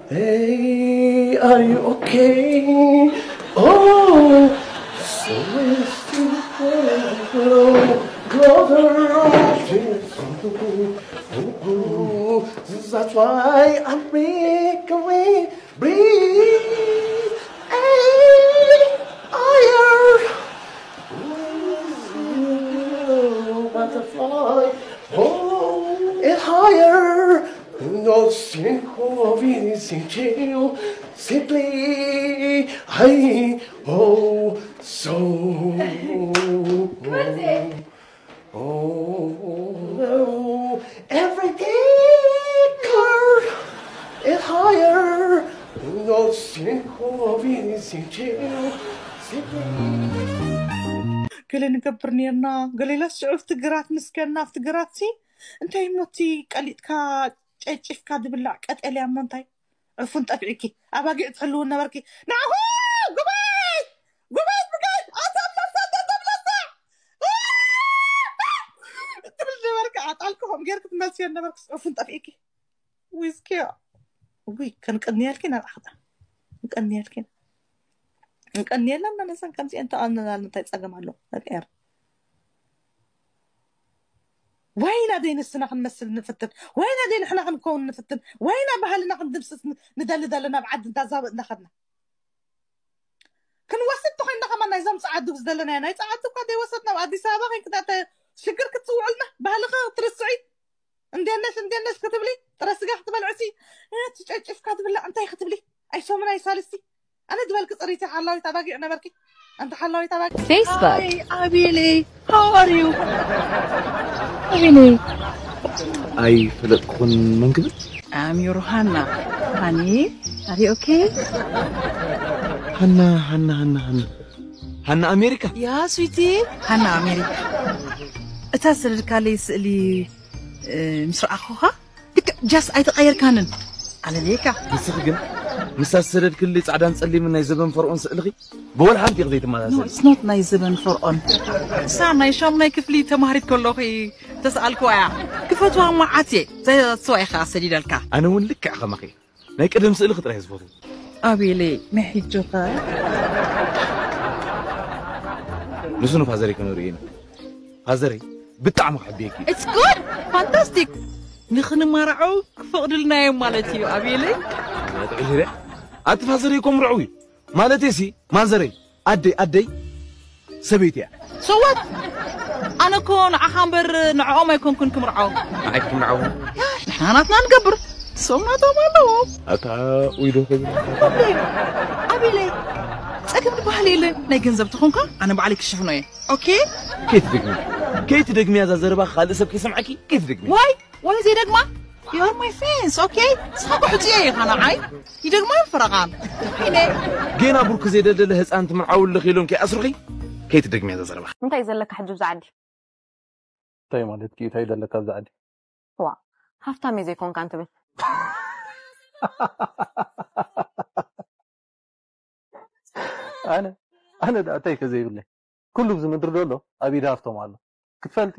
hey, are you okay? Oh, so it's still closer. That's why I make a way. Breathe. Hey, higher. Butterfly. Oh, it's higher. No single anything to simply. Hey, oh, so. Oh, everything is higher. No single anything to simply. ገለ ንገብር ነርና፣ ገለ ኢላስ ሽዑ ኣብቲ ግራት ምስ ከድና፣ ኣብቲ ግራት ሲ እንታይ እሞ እቲ ቀሊጥካ ጨጭፍካ ዝብላዕ ቀጠልያ እሞ እንታይ? ዕፉን ጠፊዕኪ፣ ኣባጊዕ ትሕልው ነበርኪ። ናሁ! ጉባይ! ኣጣልኪ ከምኡ ጌርኪ ትመልስዮ ነበርኪ፣ ጽሑፍን ጠፊእኪ። ዊዝኪዮ። ውይ፣ ከንቀንየልኪ ናብ ዓኽታ። ንቀንየልኪ። ንቀንየለን መለሰን ከምዚኤን ተቐንናል፣ እንታይ ጸገም ኣሎ? ተቀየር። ወይና ደይ ንስና ክንመስል ንፍትን፣ ወይና ደይ ንሕና ክንከውን ንፍትን፣ ወይና ባህልና ክንድምስስ ን-፣ ንደሊ ዘለና ኣብ ዓዲ እንዳ ዛብእ እንዳኸድና። ክንወስድ ተኾይንና ከማን ናይዞም ጸዓዱ ዝደለናዮ፣ ናይ ጸዓዱ እኳ ደይወሰድና ኣብ ኣዲስ ኣበባ ኮይንክና ተ-፣ ሽግር ክትጽውዑልና፣ ባህልኺ ክትርስዒ፣ እንዴት ነሽ እንዴት ነሽ ክትብሊ፣ ጥረ ስጋ ክትበልዕሲ፣ እ፣ ትጨጭፍካ ትብላዕ እንታይ ክትብሊ፣ ኣይሶምን ኣይሳልስቲ። ኣነ ዝበልኪ ጽሪቲ ሓላዊት ኣባጊዕ ነበርኪ። ኣንቲ ሓላዊት ኣባጊዕ። Facebook። Hi, Abile. How are you? Abile. ኣይፈለጥኩን መን ክብል? I'm your Hannah. Honey, are you okay? ሃና፣ ሃና፣ ሃና፣ ሃና። ሃና ኣሜሪካ? ያ፣ ስዊቲ። ሃና ኣሜሪካ። እታ ዝሰደድካለይ ስእሊ፣ እ፣ ምስ ረኣኹኻ፣ ልክዕ ጃስ ኣይተቐየርካንን። ኣለልየካ። ንስኺ ግን ምስታ ዝሰደድክሊ ጻዕዳን ጸሊምን ናይ ዘበን ፈርዖን ስእልኺ ብወላ ሓንቲ ኢኺ ዘይትመሳሰሊ። No, it's not ናይ ዘበን ፈርዖን። እሳ ናይ ሻሙናይ ክፍሊ ተማሃሪት ከለኹ ተሰኣልክዋ እያ። ክፈትዋ እሞ ዓትየ፣ ዘስዋ ኢኻ ሰዲደልካ። ኣነ እውን ልክዕ ከማኺ ናይ ቀደም ስእልኺ ጥራይ ዝፈትዎ። ኣቤለይ፣ ናይ ሕጂ ኸ? ንሱ ንፋዘረይ ከነርእዮ ኢና። ፋዘረይ ብጣዕሚ ክሕብየኪ እዩ። It's good! Fantastic! ንኽንማርዓው ክፈቕድልና እዮም ማለት እዩ፣ ኣቤለይ። ጥዑይ ዙርያ። ኣቲ ፋዘረይ እኮ ምርዑው እዩ። ማለተይሲ፣ ማዘረይ፣ ኣደይ፣ ኣደይ ሰበይቲ እያ። So what? ኣነ እኮ ንዓኻ እምበር ንዕኦም ኣይኮንኩን ክምርዓው። ንዓይ ክትምርዓው? ያ፣ ንሕና ናትና ንገብር። ንሶም ናቶም ኣለዎም። ኣታ፣ ውይ ዶ ክብል። ኣቤለይ፣ ጸገም ዝበሃል የለን። ናይ ገንዘብ ተኾንካ ኣነ ባዕለይ ክሽፍኖ እየ። ኦኬ? ከይትደግሚ። ከይትደግሚ እዛ ዘረባ ካልእ ሰብ ከይሰምዓኪ፣ ከይትደግሚ። ዋይ? ወይ ዘይደግማ? You are my friends, okay? ንስኻ እኮ ሕጽዮ ኢኻ ንዓይ። ይደግማ ፈረቓን። ሄነ። ጌና ብሩክ ዘይደልደለ ህፃን ትምርዓው ኣለኺ ኢሎም ከይኣስሩኺ? ከይትደግሚ እዛ ዘረባ። እንታይ ዘለካ ሕጂ ብዛ ዓዲ? እንታይ ማለት እዩ? እንታይ ዘለካ ብዛ ዓዲ? ዋ፣ ሃፍታም እዩ ዘይኮንካ እንትብል። ኣነ፣ ኣነ ደኣ እንታይ ከ ዘይብለይ? ኩሉ ኣብዚ ምድሪ ዘሎ ኣብ ኢድ ሃፍቶም ኣሎ። ክትፈልጢ፣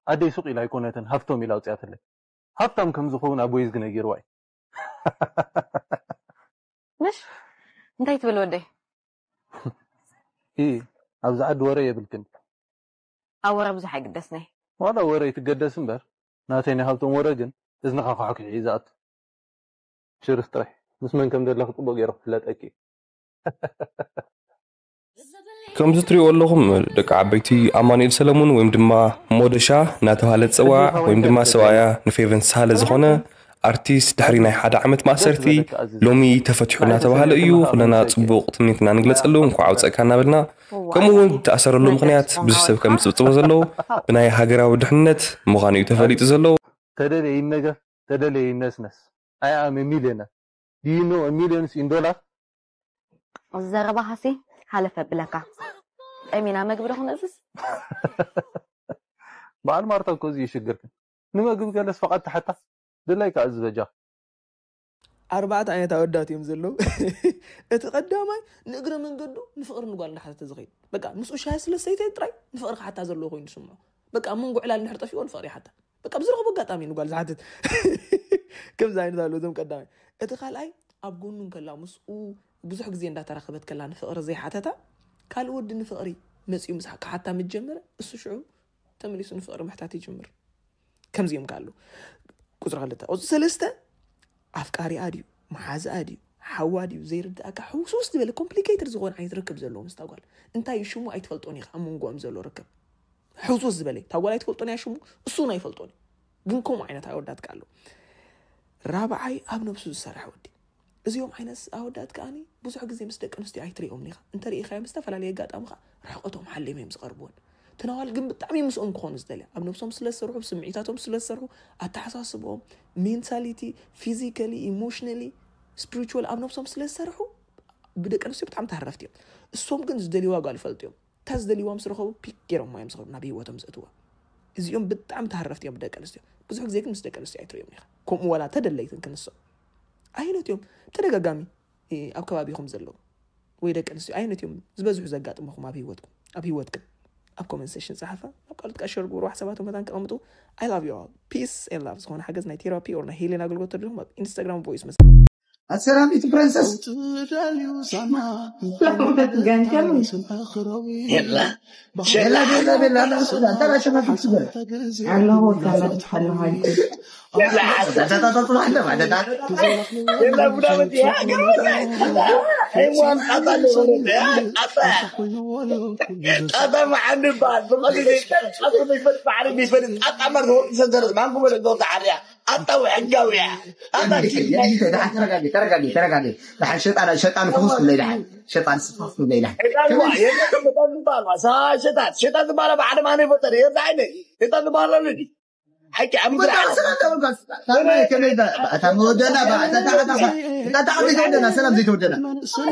ኣደይ ሱቕ ኢላ ኣይኮነትን ሃፍቶም ኢላ ኣውፅያትለይ። ሃፍታም ከም ዝኸውን ኣቦይ ዝግ ነጊርዋ እዩ። ምሽ? እንታይ ትብል ወደይ? ኢ፣ ኣብዚ ዓዲ ወረ የብልክን። ኣብ ወረ ብዙሕ ኣይግደስን እየ። ዋላ ወረ ይትገደስ እምበር፣ ናተይ ናይ ሃብቶም ወረ ግን እዝንኻ ከሕኩሒ እዩ ዝኣቱ። ችርስ ጥራይ። ምስ መን ከም ዘለኺ ጽቡቕ ገይሩ ክፍለጠኪ እዩ። ከምዚ ትሪእዎ ኣለኹም ደቂ ዓበይቲ፣ ኣማኑኤል ሰለሙን ወይም ድማ ሞደሻ እናተባህለ ዝፅዋዕ ወይም ድማ ሰብኣያ ንፌቨን ሳህለ ዝኾነ ኣርቲስት ድሕሪ ናይ ሓደ ዓመት ማእሰርቲ ሎሚ ተፈቲሑ እናተባህለ እዩ። ኩለና ጽቡቕ ትምኒትና ንግለጸሉ፣ እንኳዕ ኣውፀእካ እናበልና፣ ከምኡ እውን ዝተኣሰረሉ ምኽንያት ብዙሕ ሰብ ከም ዝጽብጽቦ ዘሎ ብናይ ሃገራዊ ድሕነት ምዃኑ እዩ ተፈሊጡ ዘሎ። ተደለየ ይነገር፣ ተደለየ ይነስነስ። I am a millionaire. Do you know a millions in dollar? እዚ ዘረባኻሲ ሓለፈ ብለካ። ጠሚና መግቢ ዶ ክንእዝዝ? በዓል ማርታ እኮ እዚ እዩ ሽግርክን። ንመግቢ ገለስ ፈቓድ ትሓታ። ድላይካ እዚ በጃ። ኣርባዕተ ዓይነት ኣወዳት እዮም ዘለዉ። እቲ ቀዳማይ ንእግረ መንገዱ ንፍቕሪ ንጓል እንዳሓተተ ዝኸይድ። በቃ ምስኡ ሻሂ ስለ ሰይተ ጥራይ ንፍቕሪ ክሓታ ዘለዎ ኮይኑ ዝስምዖ። በቃ ኣብ መንጎ ዕላል እንድሕር ጠፊእዎ ንፍቕሪ ይሓታ። በቃ ብዝረኸቦ ኣጋጣሚ ንጓል ዝሓትት። ከምዚ ዓይነት ኣለዉ እዞም ቀዳማይ። እቲ ካልኣይ ኣብ ጎኑ እንከላ ምስኡ ብዙሕ ግዜ እንዳተራኸበት ከላ ንፍቕሪ ዘይሓተታ፣ ካልእ ወዲ ንፍቕሪ መጺኡ ምስ ክሓታ ምስ ጀመረ፣ እሱ ሽዑ ተመሊሱ ንፍቕሪ ምሕታት ይጅምር። ከምዚኦም ከ ኣለዉ። ቁጽሪ ክልተ። ቁጽሪ ሰለስተ ኣፍቃሪኣ ድዩ፣ መሓዝኣ ድዩ፣ ሓዋ ድዩ ዘይርድኣካ ሕውስውስ ዝበለ ኮምፕሊኬትድ ዝኾነ ዓይነት ርክብ ዘለዎ ምስታ ጓል። እንታይ እዩ ሽሙ ኣይትፈልጦን ኢኻ ኣብ መንጎኦም ዘሎ ርክብ። ሕውስውስ ዝበለ፣ እታ ጓል ኣይትፈልጦን እያ ሽሙ፣ እሱ እውን ኣይፈልጦን እዩ። ግን ከምኡ ዓይነት ኣወዳት ከ ኣለዉ። ራብዓይ ኣብ ነብሱ ዝሰርሕ ወዲ። እዚኦም ዓይነት ኣወዳት ከኣኒ ብዙሕ ግዜ ምስ ደቂ ኣንስትዮ ኣይትሪኦምን ኢኻ። እንተ ሪኢኻዮም ብዝተፈላለየ ኣጋጣሚ ኸኣ ርሕቐቶም ሓሊዮም እዮም ዝቐርብወን። እተን ኣዋልድ ግን ብጣዕሚ ምስኦም ክኾኑ ዝደልያ። ኣብ ነብሶም ስለ ዝሰርሑ፣ ስምዒታቶም ስለ ዝሰርሑ፣ ኣተሓሳስብኦም፣ ሜንታሊቲ፣ ፊዚካሊ፣ ኢሞሽናሊ፣ ስፒሪቹዋል ኣብ ነብሶም ስለ ዝሰርሑ ብደቂ ኣንስትዮ ብጣዕሚ ተሃረፍቲ እዮም። እሶም ግን ዝደልይዋ ጓል ይፈልጡ እዮም። እታ ዝደልይዋ ምስ ረኸቡ ፒክ ገይሮም እዮም ዝኸዱ ናብ ህይወቶም ዘእትዋ። እዚኦም ብጣዕሚ ተሃረፍቲ እዮም ብደቂ ኣንስትዮ። ብዙሕ ግዜ ግን ምስ ደቂ ኣንስትዮ ኣይትርእዮም ኢኻ። ከምኡ ዋላ ተደለይትን ክንሶም። ኣየኖት እዮም ተደጋጋሚ፣ እ፣ ኣብ ከባቢኹም ዘለዉ ወይ ደቂ ኣንስትዮ ኣየኖት እዮም ዝበዝሑ ዘጋጥመኹም ኣብ ህይወትኩም? ኣብ ህይወትክን? ኣብ ኮመንት ሴሽን ጸሓፋ። ካልኦት ከዓ ሸር ግብሩ። ሓሳባቶም መታን ከቐምጡ። I love you all. Peace and love። ዝኾነ ሓገዝ ናይ ቴራፒ or ናይ ሄሊን ኣገልግሎት ተደልኹም ኣብ ኢንስታግራም ቮይስ መስ ኣሰላም እቲ ፕረንሰስ ገንዘብ ቤላ ቤላ ቤላ ቤላ እንዳላ ሸማፊት ስበል ኣለዎ ተመልስ ኣለሃልኩ ጣጣ መዓንባል ብቐሊሉ ይፈልጥ ባዕሉ ይፈልጥ ጣጣ መርዝ ወርቂ ሰንሰለት ማንኩ በለ ዞታ ዓርያ ኣጣዊ ሕጋዊ እያ ኣታ ተረጋጊ ተረጋጊ ተረጋጊ። ደሓን ሸጣን ሸጣን ክኹስ ትብለይ ደሓን ሸጣን ስፋፍ ትብለይ ደሓን ሸጣን ዝበሃል በዓል ማን ይፈጠር የርዳዓይነ ሸጣን ዝበሃል ኣሎ ሓቂ ኣብ ምድሪ ዓለም እታ መወደና እታ ተወደና ሰላም ዘይተወደና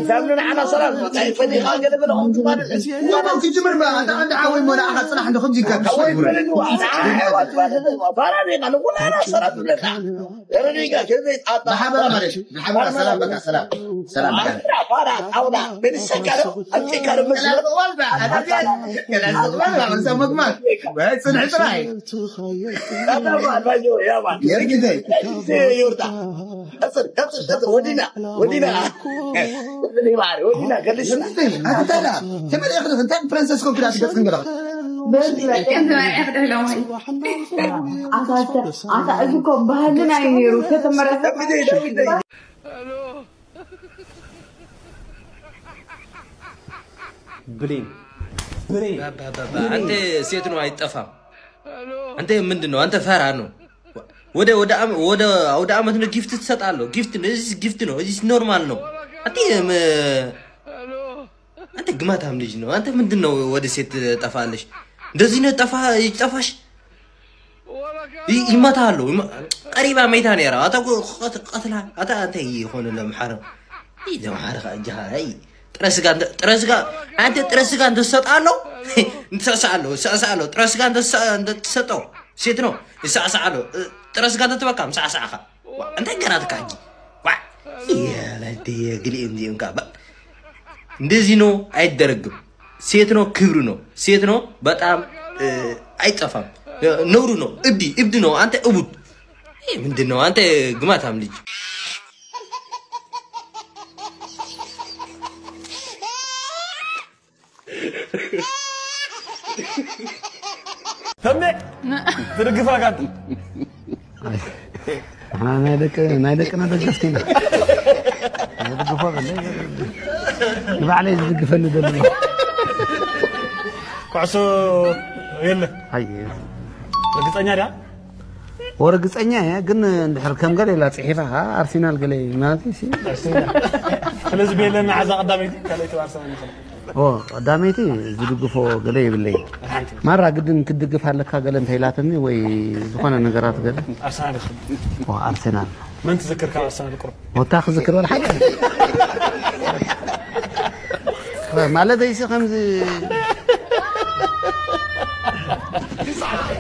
ዛምንን ዓና ሰላም ፈሊኻ ገለ ገለ ክጅምር እታ ዓንዲ ዓወይ ሞ ንዓኻ ፅናሕ እንዶ ከምዚ ይጋግሽ ፋራ ዲኻ ንኩላና ሰላም ትብለካ ረዲጋ ከዘይ ጣጣ ብሓበራ ማለት እዩ ብሓበራ ሰላም በቃ ሰላም ሰላም ፋራ ጣውላ ቤንሰካሎ ኣልቂካሎ መስሎ መግማት ወይ ፅንሒ ጥራይ የርግዘይ ዮርዳ ወዲና ወዲና ወዲና ገሊስና ኣንተላ ተመሪኽ እንታይ ፕረንሰስ ኮንክዳ ትገጽ ክንገለኸ ኣታ እዚ እኮ ባህልና እዩ ነይሩ ተተመረሰ ብሌን ብሌን አንተ ሴት ነው አይጠፋም። አንተ ምንድን ነው አንተ ፈራ ነው። ወደ ወደ አም- ወደ አውደ አመት ነው ጊፍት ትሰጣለህ። ጊፍት ነው። እዚህ ጊፍት ነው። እዚህ ኖርማል ነው። አንተ ም- አንተ ግማታም ልጅ ነው። አንተ ምንድን ነው ወደ ሴት ጠፋለሽ? እንደዚህ ነው ጠፋ ይጠፋሽ ይ- ይመታሉ። ይመ- ቀሪባ መይታ ነይራ። ኣታ እኮ ቀት- ቀትላ ኣታ እንታይ ይኾን ለምሓረ ይዘምሓረ ጃሃይ ጥረ ስጋ እንተ- ጥረ ስጋ አንተ ጥረ ስጋ እንተሰጥ ኣሎ እንተሰሳ ኣሎ ሰሳ ኣሎ ጥረ ስጋ እንተሰ- እንተሰጠው ሴት ነው ይሳሳ ኣሎ እ፣ ጥረ ስጋ እንተትበካ ምሳሳኻ እንታይ ገራትካ ሕጂ ዋ ይለዲ ግሊ እንዲም ካ እንደዚህ ነው አይደረግም። ሴት ነው ክብር ነው። ሴት ነው በጣም እ፣ አይጠፋም። እ፣ ነውር ነው። እብዲ እብድ ነው አንተ እቡድ። ይህ ምንድን ነው አንተ ግማታም ልጅ? ተሜ ትድግፋ ካንተ ንሕና ናይ ደቂ ናይ ደቅና ደገፍቲ ኢና። ንድግፎ በለ ንባዕለይ ዝድግፈኒ ዘሎ ኩዕሶ የለ ኣይ ርግፀኛ ድያ ወርግፀኛ እያ ግን እንድሕር ከም ገለ ኢላ ፅሒፋ ከዓ ኣርሲናል ገለ እዩ ማለት እዩ ሲ ስለዚ ቤለና ዓዛ ቀዳመይቲ ካልኣይቲ ኣርሰናል ንኽእል ኦ ቀዳመይቲ ዝድግፎ ገለ ይብለይ ሓንቲ ማራ ግድን ክትድግፍ ኣለካ ገለ እንተኢላትኒ ወይ ዝኾነ ነገራት ገለ ኣርሰናል ይኽእል ኦ ኣርሰናል መን ትዝክር ካብ ኣርሰናል ቁሩብ ወታ ክዝክር ወላ ሓደ ማለት ኣይሲ ከምዚ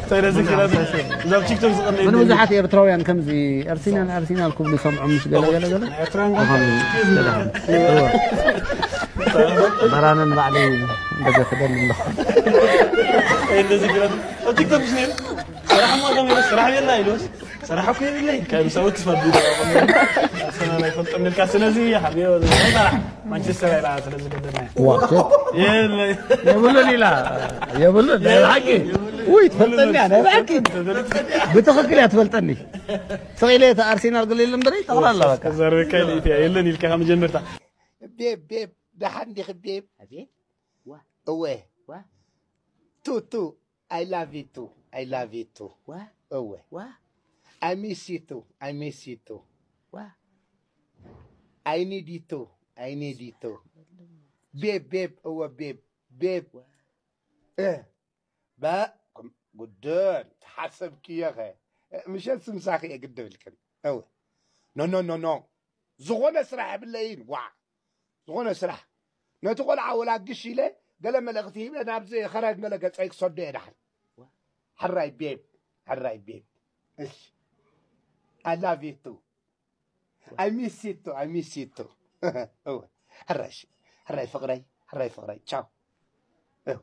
ተረዚ ክረዚ እዛ ቲክቶክ ዝቐነ ግን ብዙሓት ኤርትራውያን ከምዚ ኣርሲናል ኣርሲናል ክብሉ ይሰምዖም ምስ ገለ ገለ ገለ ዝኾነ ገለ እዎ። በራንን ባዕለይ እንደገ ክደሊ ኣለኹ እንደዚ ክረዚ ኣብ ቲክቶክ ምስ ነይሩ ስራሕ ሞ ከመይ ስራሕ የላ ኢሉስ ስራሕ እኮ የብለይ ካብ ሰው ትፈዱ ሰና ላይ ፈልጠ ምልካ ስለዚ ሓቢዮ ስራሕ ማንቸስተር ኢላ ስለዚ ገደና ዋ የብሉን ኢላ የብሉን ናይ ሓቂ ውይ ትፈልጠኒ እያ ናይ ብሓቂ ብትኽክል እያ ትፈልጠኒ ስቕ ኢለ እቲ ኣርሴናል ገለ የለን በለይ ጠቕላላ በቃ ዘርበካ ኢለ ኢትያ የለን ኢልካ ካብ መጀመርታ ቤብ ቤብ ደሓን ዲኺ ቤብ ኣቤት እወ ዋ ቱ ቱ I love you too I love you too ዋ እወ ዋ I miss you too I miss you too ዋ I need you too I need you too ቤብ ቤብ እወ ቤብ ቤብ እ በ ጉድን ተሓሰብክዮ ኸ ምሸት ስምሳኺ እየ ግድብልክን እወ ኖ ኖ ኖ ኖ ዝኾነ ስራሕ የብለይን ዋ ዝኾነ ስራሕ ነቲ ቆልዓ ወላ ግሽ ኢለ ገለ መልእኽቲ ሂበ ናብዚ ኸረግ ገለ ገፀይ ክሰዶ እየ ደሓን ሕራይ ቤብ ሕራይ ቤብ እሺ I love you too I miss you too I miss you too እወ ሕራይ እሺ ሕራይ ፍቕረይ ሕራይ ፍቕረይ ቻው እወ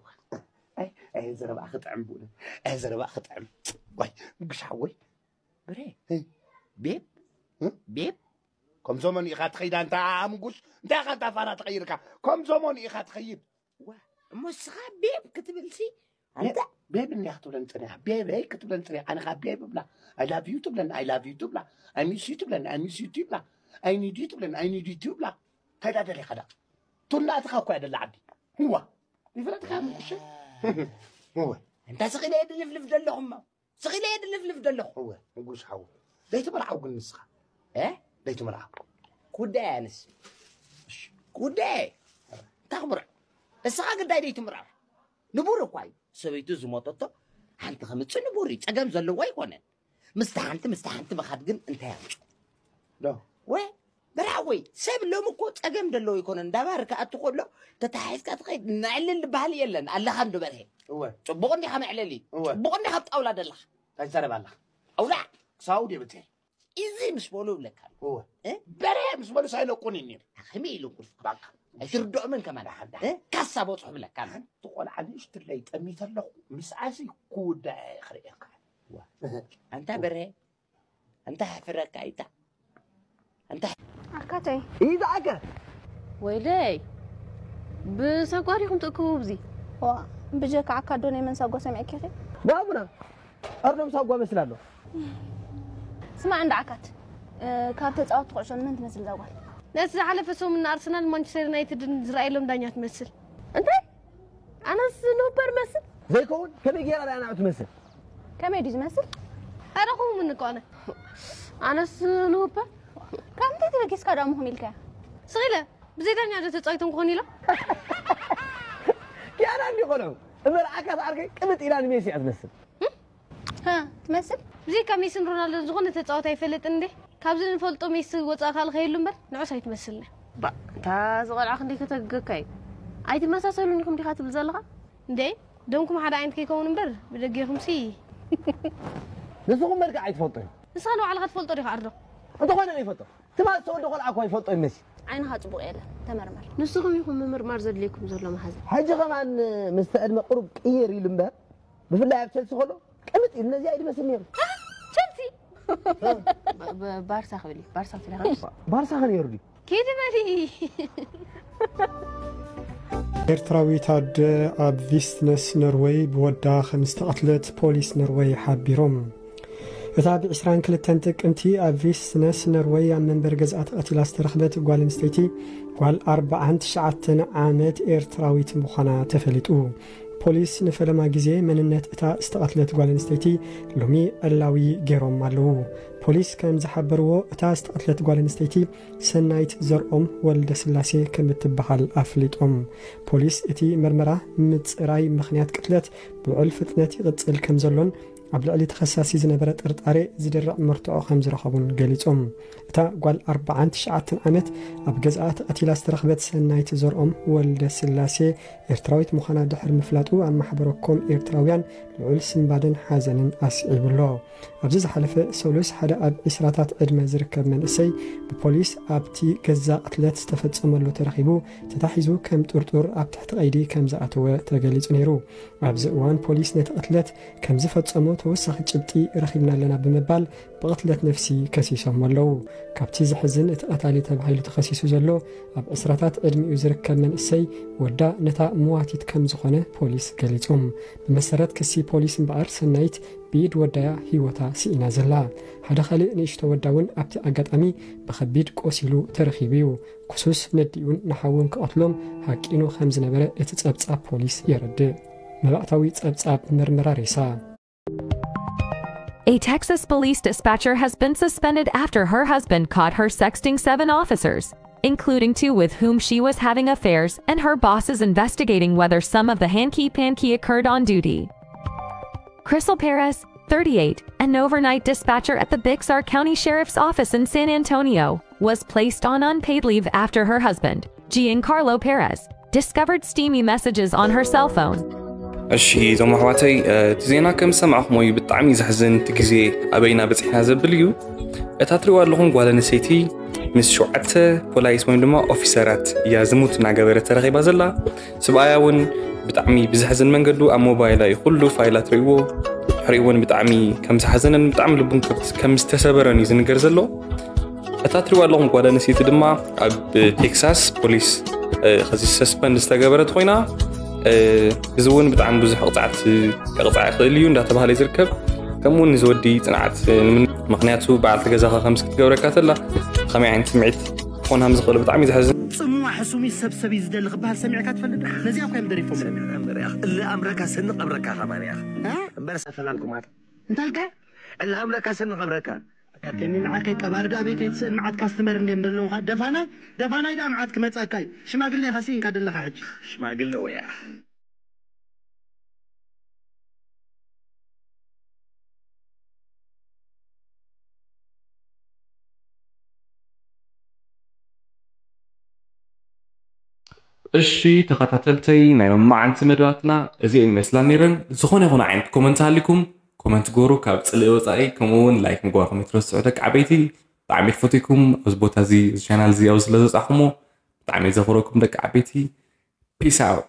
ኣይ ዘረባ ክጥዕም ብእውነት ኣይ ዘረባ ክጥዕም። ዋይ ምጉሽ ሓወይ። ብሬ፣ እ? ቤብ፣ እ? ቤብ። ከም ሰሞን ኢኻ ትኸይዳ እንታ ኣምጉሽ እንታይ ኢኻ እንታ ፋራ ተቐይርካ? ከም ሰሞን ኢኻ ትኸይድ። ዋ፣ እሞ እስኻ ቤብ ክትብልሲ? ኣንተ ቤብ እንያ ክትብለን ጽኒሓ። ቤበይ ክትብለን ጽኒሓ። ኣነ ኸኣ ቤብ እብላ። I love you ትብለን። I love you ትብላ። I miss you ትብለን። I miss you ትብላ። I need you ትብለን። I need you ትብላ። እንታይ ዳ ደሊኻ ዳ? ቱና ኣትኻ እኮ እያ ደላ ዓዲ። ህዋ። ይፍለጥካ ምቁሽ። እወ። እንታ ስኺለ ድልፍልፍ ደለኹማ። ስኺለ ድልፍልፍ ደለኹ። እወ፣ ንጉስ ሓው። ደይትምርዓው ግን ንስኻ። እ? ደይትምርዓው። ጉዳይ ኣንስ። ጉዳይ። እንታይ ክምርዖ? እስኻ ግዳይ ደይትምርዖ። ንቡር እኳ እዩ። ሰበይቱ ዝሞተቶ ሓንቲ ከምጽእ ንቡር እዩ። ጸገም ዘለዎ ኣይኮነን። ምስቲ ሓንቲ፣ ምስቲ ሓንቲ ምኻድ ግን እንታይ ኣምጽኡ? ዶ? ወይ፣ በርሃ ወይ፣ ሰብ ሎሚ እኮ ጸገም ደለዎ ኣይኮነን። እንዳባር ክኣቱ ከሎ፣ ተታሒዝካ ትኸይድ፣ ነዕልል ዝበሃል የለን። ኣለኻ እንዶ በርሄ። እወ። ጽቡቕ እንዲኻ መዕለሊ። እወ። ጽቡቕ እንዲኻ ኣብ ጣውላ ደለኻ። እንታይ ትዛረብ ኣለኻ? ኣውላዕ። ክሳው ድየ ብትሄ? እዚ ምስ በሉ እብለካ ኣሎ። እወ። እ? በርሄ ምስ በሉ ሳይለቁን እዩ ነይሩ። ከመይ ኢሉ ቁልፍ? ባካ። ኣይትርድኦምን ከማን። ሓንቲ እ? ካሳ በጽሑ እብለካ ኣሎ። ሓንቲ ቆልዓ ንእሽትለይ ጠሚተ ኣለኹ። ምስኣሲ ክውዳእ እየ ክርእየካ። ዋ። ኣንታ በርሄ፣ ኣንታ ሕፍረካ ኣይታ። ኣንታ ኣካተይ። ኢዛ ኣከ። ወይለይ። ብሳጓ ዲኹም ትእክቡ ብዚ? ዋ፣ ብጀካ ኣካዶ ናይ መን ሳጓ ሰሚዕኪ ኢኺ? ባቡና። ኣርዶም ሳጓ መስል ኣሎ። ስማዕ እንዳ ኣካት፣ እ፣ ካብ ተጻወትቲ ኩዕሾ ንመን ትመስል እዛ ጓል? ነቲ ዝሓለፈ ሰሙን ንኣርሰናል ማንቸስተር ዩናይትድን ዝረኣየሎም ዳኛ ትመስል። እንታይ? ኣነስ ኖበር መስል? ዘይከውን ከመይ ገይራ ደኣ ንዓኡ ትመስል? ከመይ ድዩ ዝመስል? ኣረኹም ምን እኮ ኣነ። ኣነስ ኖበር? ካብ እንታይ ተበጊስካ ደኣ ምኹም ኢልካያ? ስኺለ፣ ብዘይ ዳኛ ዶ ተጻዊቶም ክኾኑ ኢሎም? ኪያና እንዲ ቆልዑ፣ እመርዓካ ዝዓርከይ ቅብጥ ኢላ ንሜሲ እያ ትመስል። ሃ፣ ትመስል? ብዘይካ ሜስን ሮናልዶን ዝኾነ ተጻዋታይ ኣይፈልጥን እንዴ? ካብዚ ንፈልጦ ሜሲ ወጻኢ ካልእ ከየሉ እምበር፣ ንዑስ ኣይትመስልን እያ። ባ፣ እታ እዚ ቆልዓ ክንደይ ከተግገካ እዩ። ኣይትመሳሰሉን ኢኹም ዲኻ ትብል ዘለኻ? እንዴ፣ ደምኩም ሓደ ዓይነት ከይከውን እምበር፣ ብደጌኹምሲ። ንስኹም መልክዕ ኣይትፈልጡን። ንስኻ ንባዕልኻ ትፈልጦ ዲኻ ኣርዶ? እንተኾነ ዘይፈልጦ። ትማል ዝተወልደ ቆልዓ እኳ ይፈልጦ እዩ መሲ። ዓይንኻ ጽቡቕ የለን፣ ተመርመር። ንስኹም ኢኹም ምምርማር ዘድልየኩም ዘሎ መሓዛ። ሕጂ ከማን ምስቲ ዕድመ ቅሩብ ቅይር ኢሉ እምበር፣ ብፍላይ ኣብ ቸልሲ ከሎ ቅምጥ ኢሉ ነዚኣ እዩ ዝመስል ነይሩ። ቸልሲ? ብ-፣ ብ-፣ ባርሳ ክብል እዩ። ባርሳ ትለኻ? ባርሳ ከ ነይሩ ድዩ? ኪድ በሊ። ኤርትራዊት ኣደ ኣብ ቪስትነስ ኖርወይ ብወዳ ከም ዝተቐትለት ፖሊስ ኖርወይ ሓቢሮም። እታ ብ ዕስራን ክልተን ጥቅምቲ ኣብ ቪስትነስ ኖርወይ ኣብ መንበሪ ገዝኣ ተቐቲላ ዝተረኽበት ጓል ኣንስተይቲ፣ ጓል ኣርባዓን ትሽዓተን ዓመት ኤርትራዊት ምዃና ተፈሊጡ። ፖሊስ ንፈለማ ግዜ መንነት እታ ዝተቐትለት ጓል ኣንስተይቲ ሎሚ ዕላዊ ገይሮም ኣለዉ። ፖሊስ ከም ዝሓበርዎ፣ እታ ዝተቐትለት ጓል ኣንስተይቲ ሰናይት ዘርኦም ወልደስላሴ ከም እትበሃል ኣፍሊጦም። ፖሊስ እቲ መርመራ ምጽራይ ምኽንያት ቅትለት ብውዕል ፍጥነት ይቕጽል ከም ዘሎን ኣብ ልዕሊ ተኸሳሲ ዝነበረ ጥርጣሬ ዝድርዕ መርትዖ ከም ዝረኸቡን ገሊጾም። እታ ጓል ኣርባዓን ትሽዓተን ዓመት ኣብ ገዝኣ ተቐቲላ ዝተረኽበት ሰናይት ዘርኦም ወልደስላሴ ኤርትራዊት ምዃና ድሕሪ ምፍላጡ ኣብ ማሕበረ ኮም ኤርትራውያን ልዑል ስንባደን ሓዘንን ኣስዒቡ ኣሎ። ኣብዚ ዝሓለፈ ሰሉስ ሓደ ኣብ ዒስራታት ዕድመ ዝርከብ መንእሰይ ብፖሊስ ኣብቲ ገዛ ቅትለት ዝተፈጸመሉ ተረኺቡ ተታሒዙ ከም ጥርጡር ኣብ ትሕቲ ቀይዲ ከም ዝኣተወ ተገሊጹ ነይሩ። ኣብዚ እዋን ፖሊስ ነቲ ቅትለት ከም ዝፈጸሞ ተወሳኺ ጭብጢ ረኺብና ኣለና ብምባል ብቕትለት ነፍሲ ከሲሶም ኣለዉ። ካብቲ ዘሕዝን እቲ ቀታሊ ተባሂሉ ተኸሲሱ ዘሎ ኣብ ዒስራታት ዕድሚኡ ዝርከብ መንእሰይ ወዳ ነታ መዋቲት ከም ዝኾነ ፖሊስ ገሊጹም። ብመሰረት ክሲ ፖሊስ እምበኣር ሰናይት ብኢድ ወዳያ ህይወታ ስኢና ዘላ። ሓደ ካልእ ንእሽቶ ወዳ እውን ኣብቲ ኣጋጣሚ ብኸቢድ ቆሲሉ ተረኺቡ እዩ። ክሱስ ነዲኡን ንሓውን ክቐትሎም ሃቂኑ ከም ዝነበረ እቲ ጸብጻብ ፖሊስ የረድእ። መባእታዊ ጸብጻብ መርመራ ሬሳ። A Texas police dispatcher has been suspended after her husband caught her sexting seven officers, including two with whom she was having affairs, and her boss is investigating whether some of the hanky panky occurred on duty. Crystal Perez, thirty-eight, an overnight dispatcher at the Bixar County Sheriff's Office in San Antonio, was placed on unpaid leave after her husband, Giancarlo Perez, discovered steamy messages on her cell phone. እሺ፣ እዞም ኣሕዋተይ፣ እ፣ እቲ ዜና ከም ዝሰማዕኹሞ እዩ ብጣዕሚ ዘሕዝን፣ እቲ ግዜ ኣበይና በጺሕና ዘብል እዩ። እታ ትሪእዋ ኣለኹም ጓል ኣንስተይቲ ምስ ሸውዓተ ፖላይስ ወይም ድማ ኦፊሰራት እያ ዝሙት እናገበረት ተረኺባ ዘላ። ስብኣያ እውን ብጣዕሚ ብዘሕዝን መንገዱ ኣብ ሞባይላ እዩ ኩሉ ፋይላት ርእይዎ። ድሕሪኡ እውን ብጣዕሚ ከም ዝሓዘነን ብጣዕሚ ልቡን ከብ- ከም ዝተሰበረን እዩ ዝንገር ዘሎ። እታ ትሪእዋ ኣለኹም ጓል ኣንስተይቲ ድማ ኣብ ቴክሳስ ፖሊስ እ፣ ከዚ ሰስፐንድ ዝተገበረት ኮይና እ፣ እዚ እውን ብጣዕሚ ብዙሕ ቅፅዓት ከቕፃዕ ይኽእል እዩ እንዳተባሃለ እዩ ዝርከብ። ከምኡ እውን ንዝወዲ ፅንዓት እ፣ ንምነ- ምክንያቱ በዓልቲ ገዛኻ ከምዚ ክትገብረካ ተላ ከመይ ዓይነት ስምዒት ክኾን ከም ዝኽእል ብጣዕሚ እዩ ዘሕዝን። ጽሙዋ ሕሱም እዩ፣ ሰብ ሰብ እዩ ዝደሊ ክበሃል ሰሚዕካ ትፈልጥ ዶ? ነዚኣ እኮ እዮም ደሪፎም። እለ ኣምረካ ስኒ ቀብረካ ከማን እያ እምበር ሰፈላልኩማት እንታልካ እለ ኣምረካ ስኒ ቀብረካ ኣካተኒ ንዓከይ ቀባሪ ዳ ቤተይ ትስእል መዓት ካስትመር እንድዮም ዘለውኻ። ደፋናይ ደፋናይ ዳ መዓት ክመጸካ እዩ። ሽማግሌ ኢኻ ስኢንካ ደለኻ ሕጂ። ሽማግለ ወያ እሺ ተኸታተልተይ ናይ መማዓንቲ መደባትና እዚአን ይመስላ ነይረን። ዝኾነ ይኹን ዓይነት ኮመንት ሃሊኩም ኮመንት ግበሩ፣ ካብ ፅልኢ ወፃኢ። ከምኡ እውን ላይክ ምግባርኩም ኣይትረስዑ ደቂ ዓበይቲ። ብጣዕሚ ፈትኩም ኣብዚ ቦታ እዚ ቻናል እዚ ኣብዚ ስለ ዝበፃሕኩሞ ብጣዕሚ ዘኽብረኩም ደቂ ዓበይቲ። ፒስ ኣውት።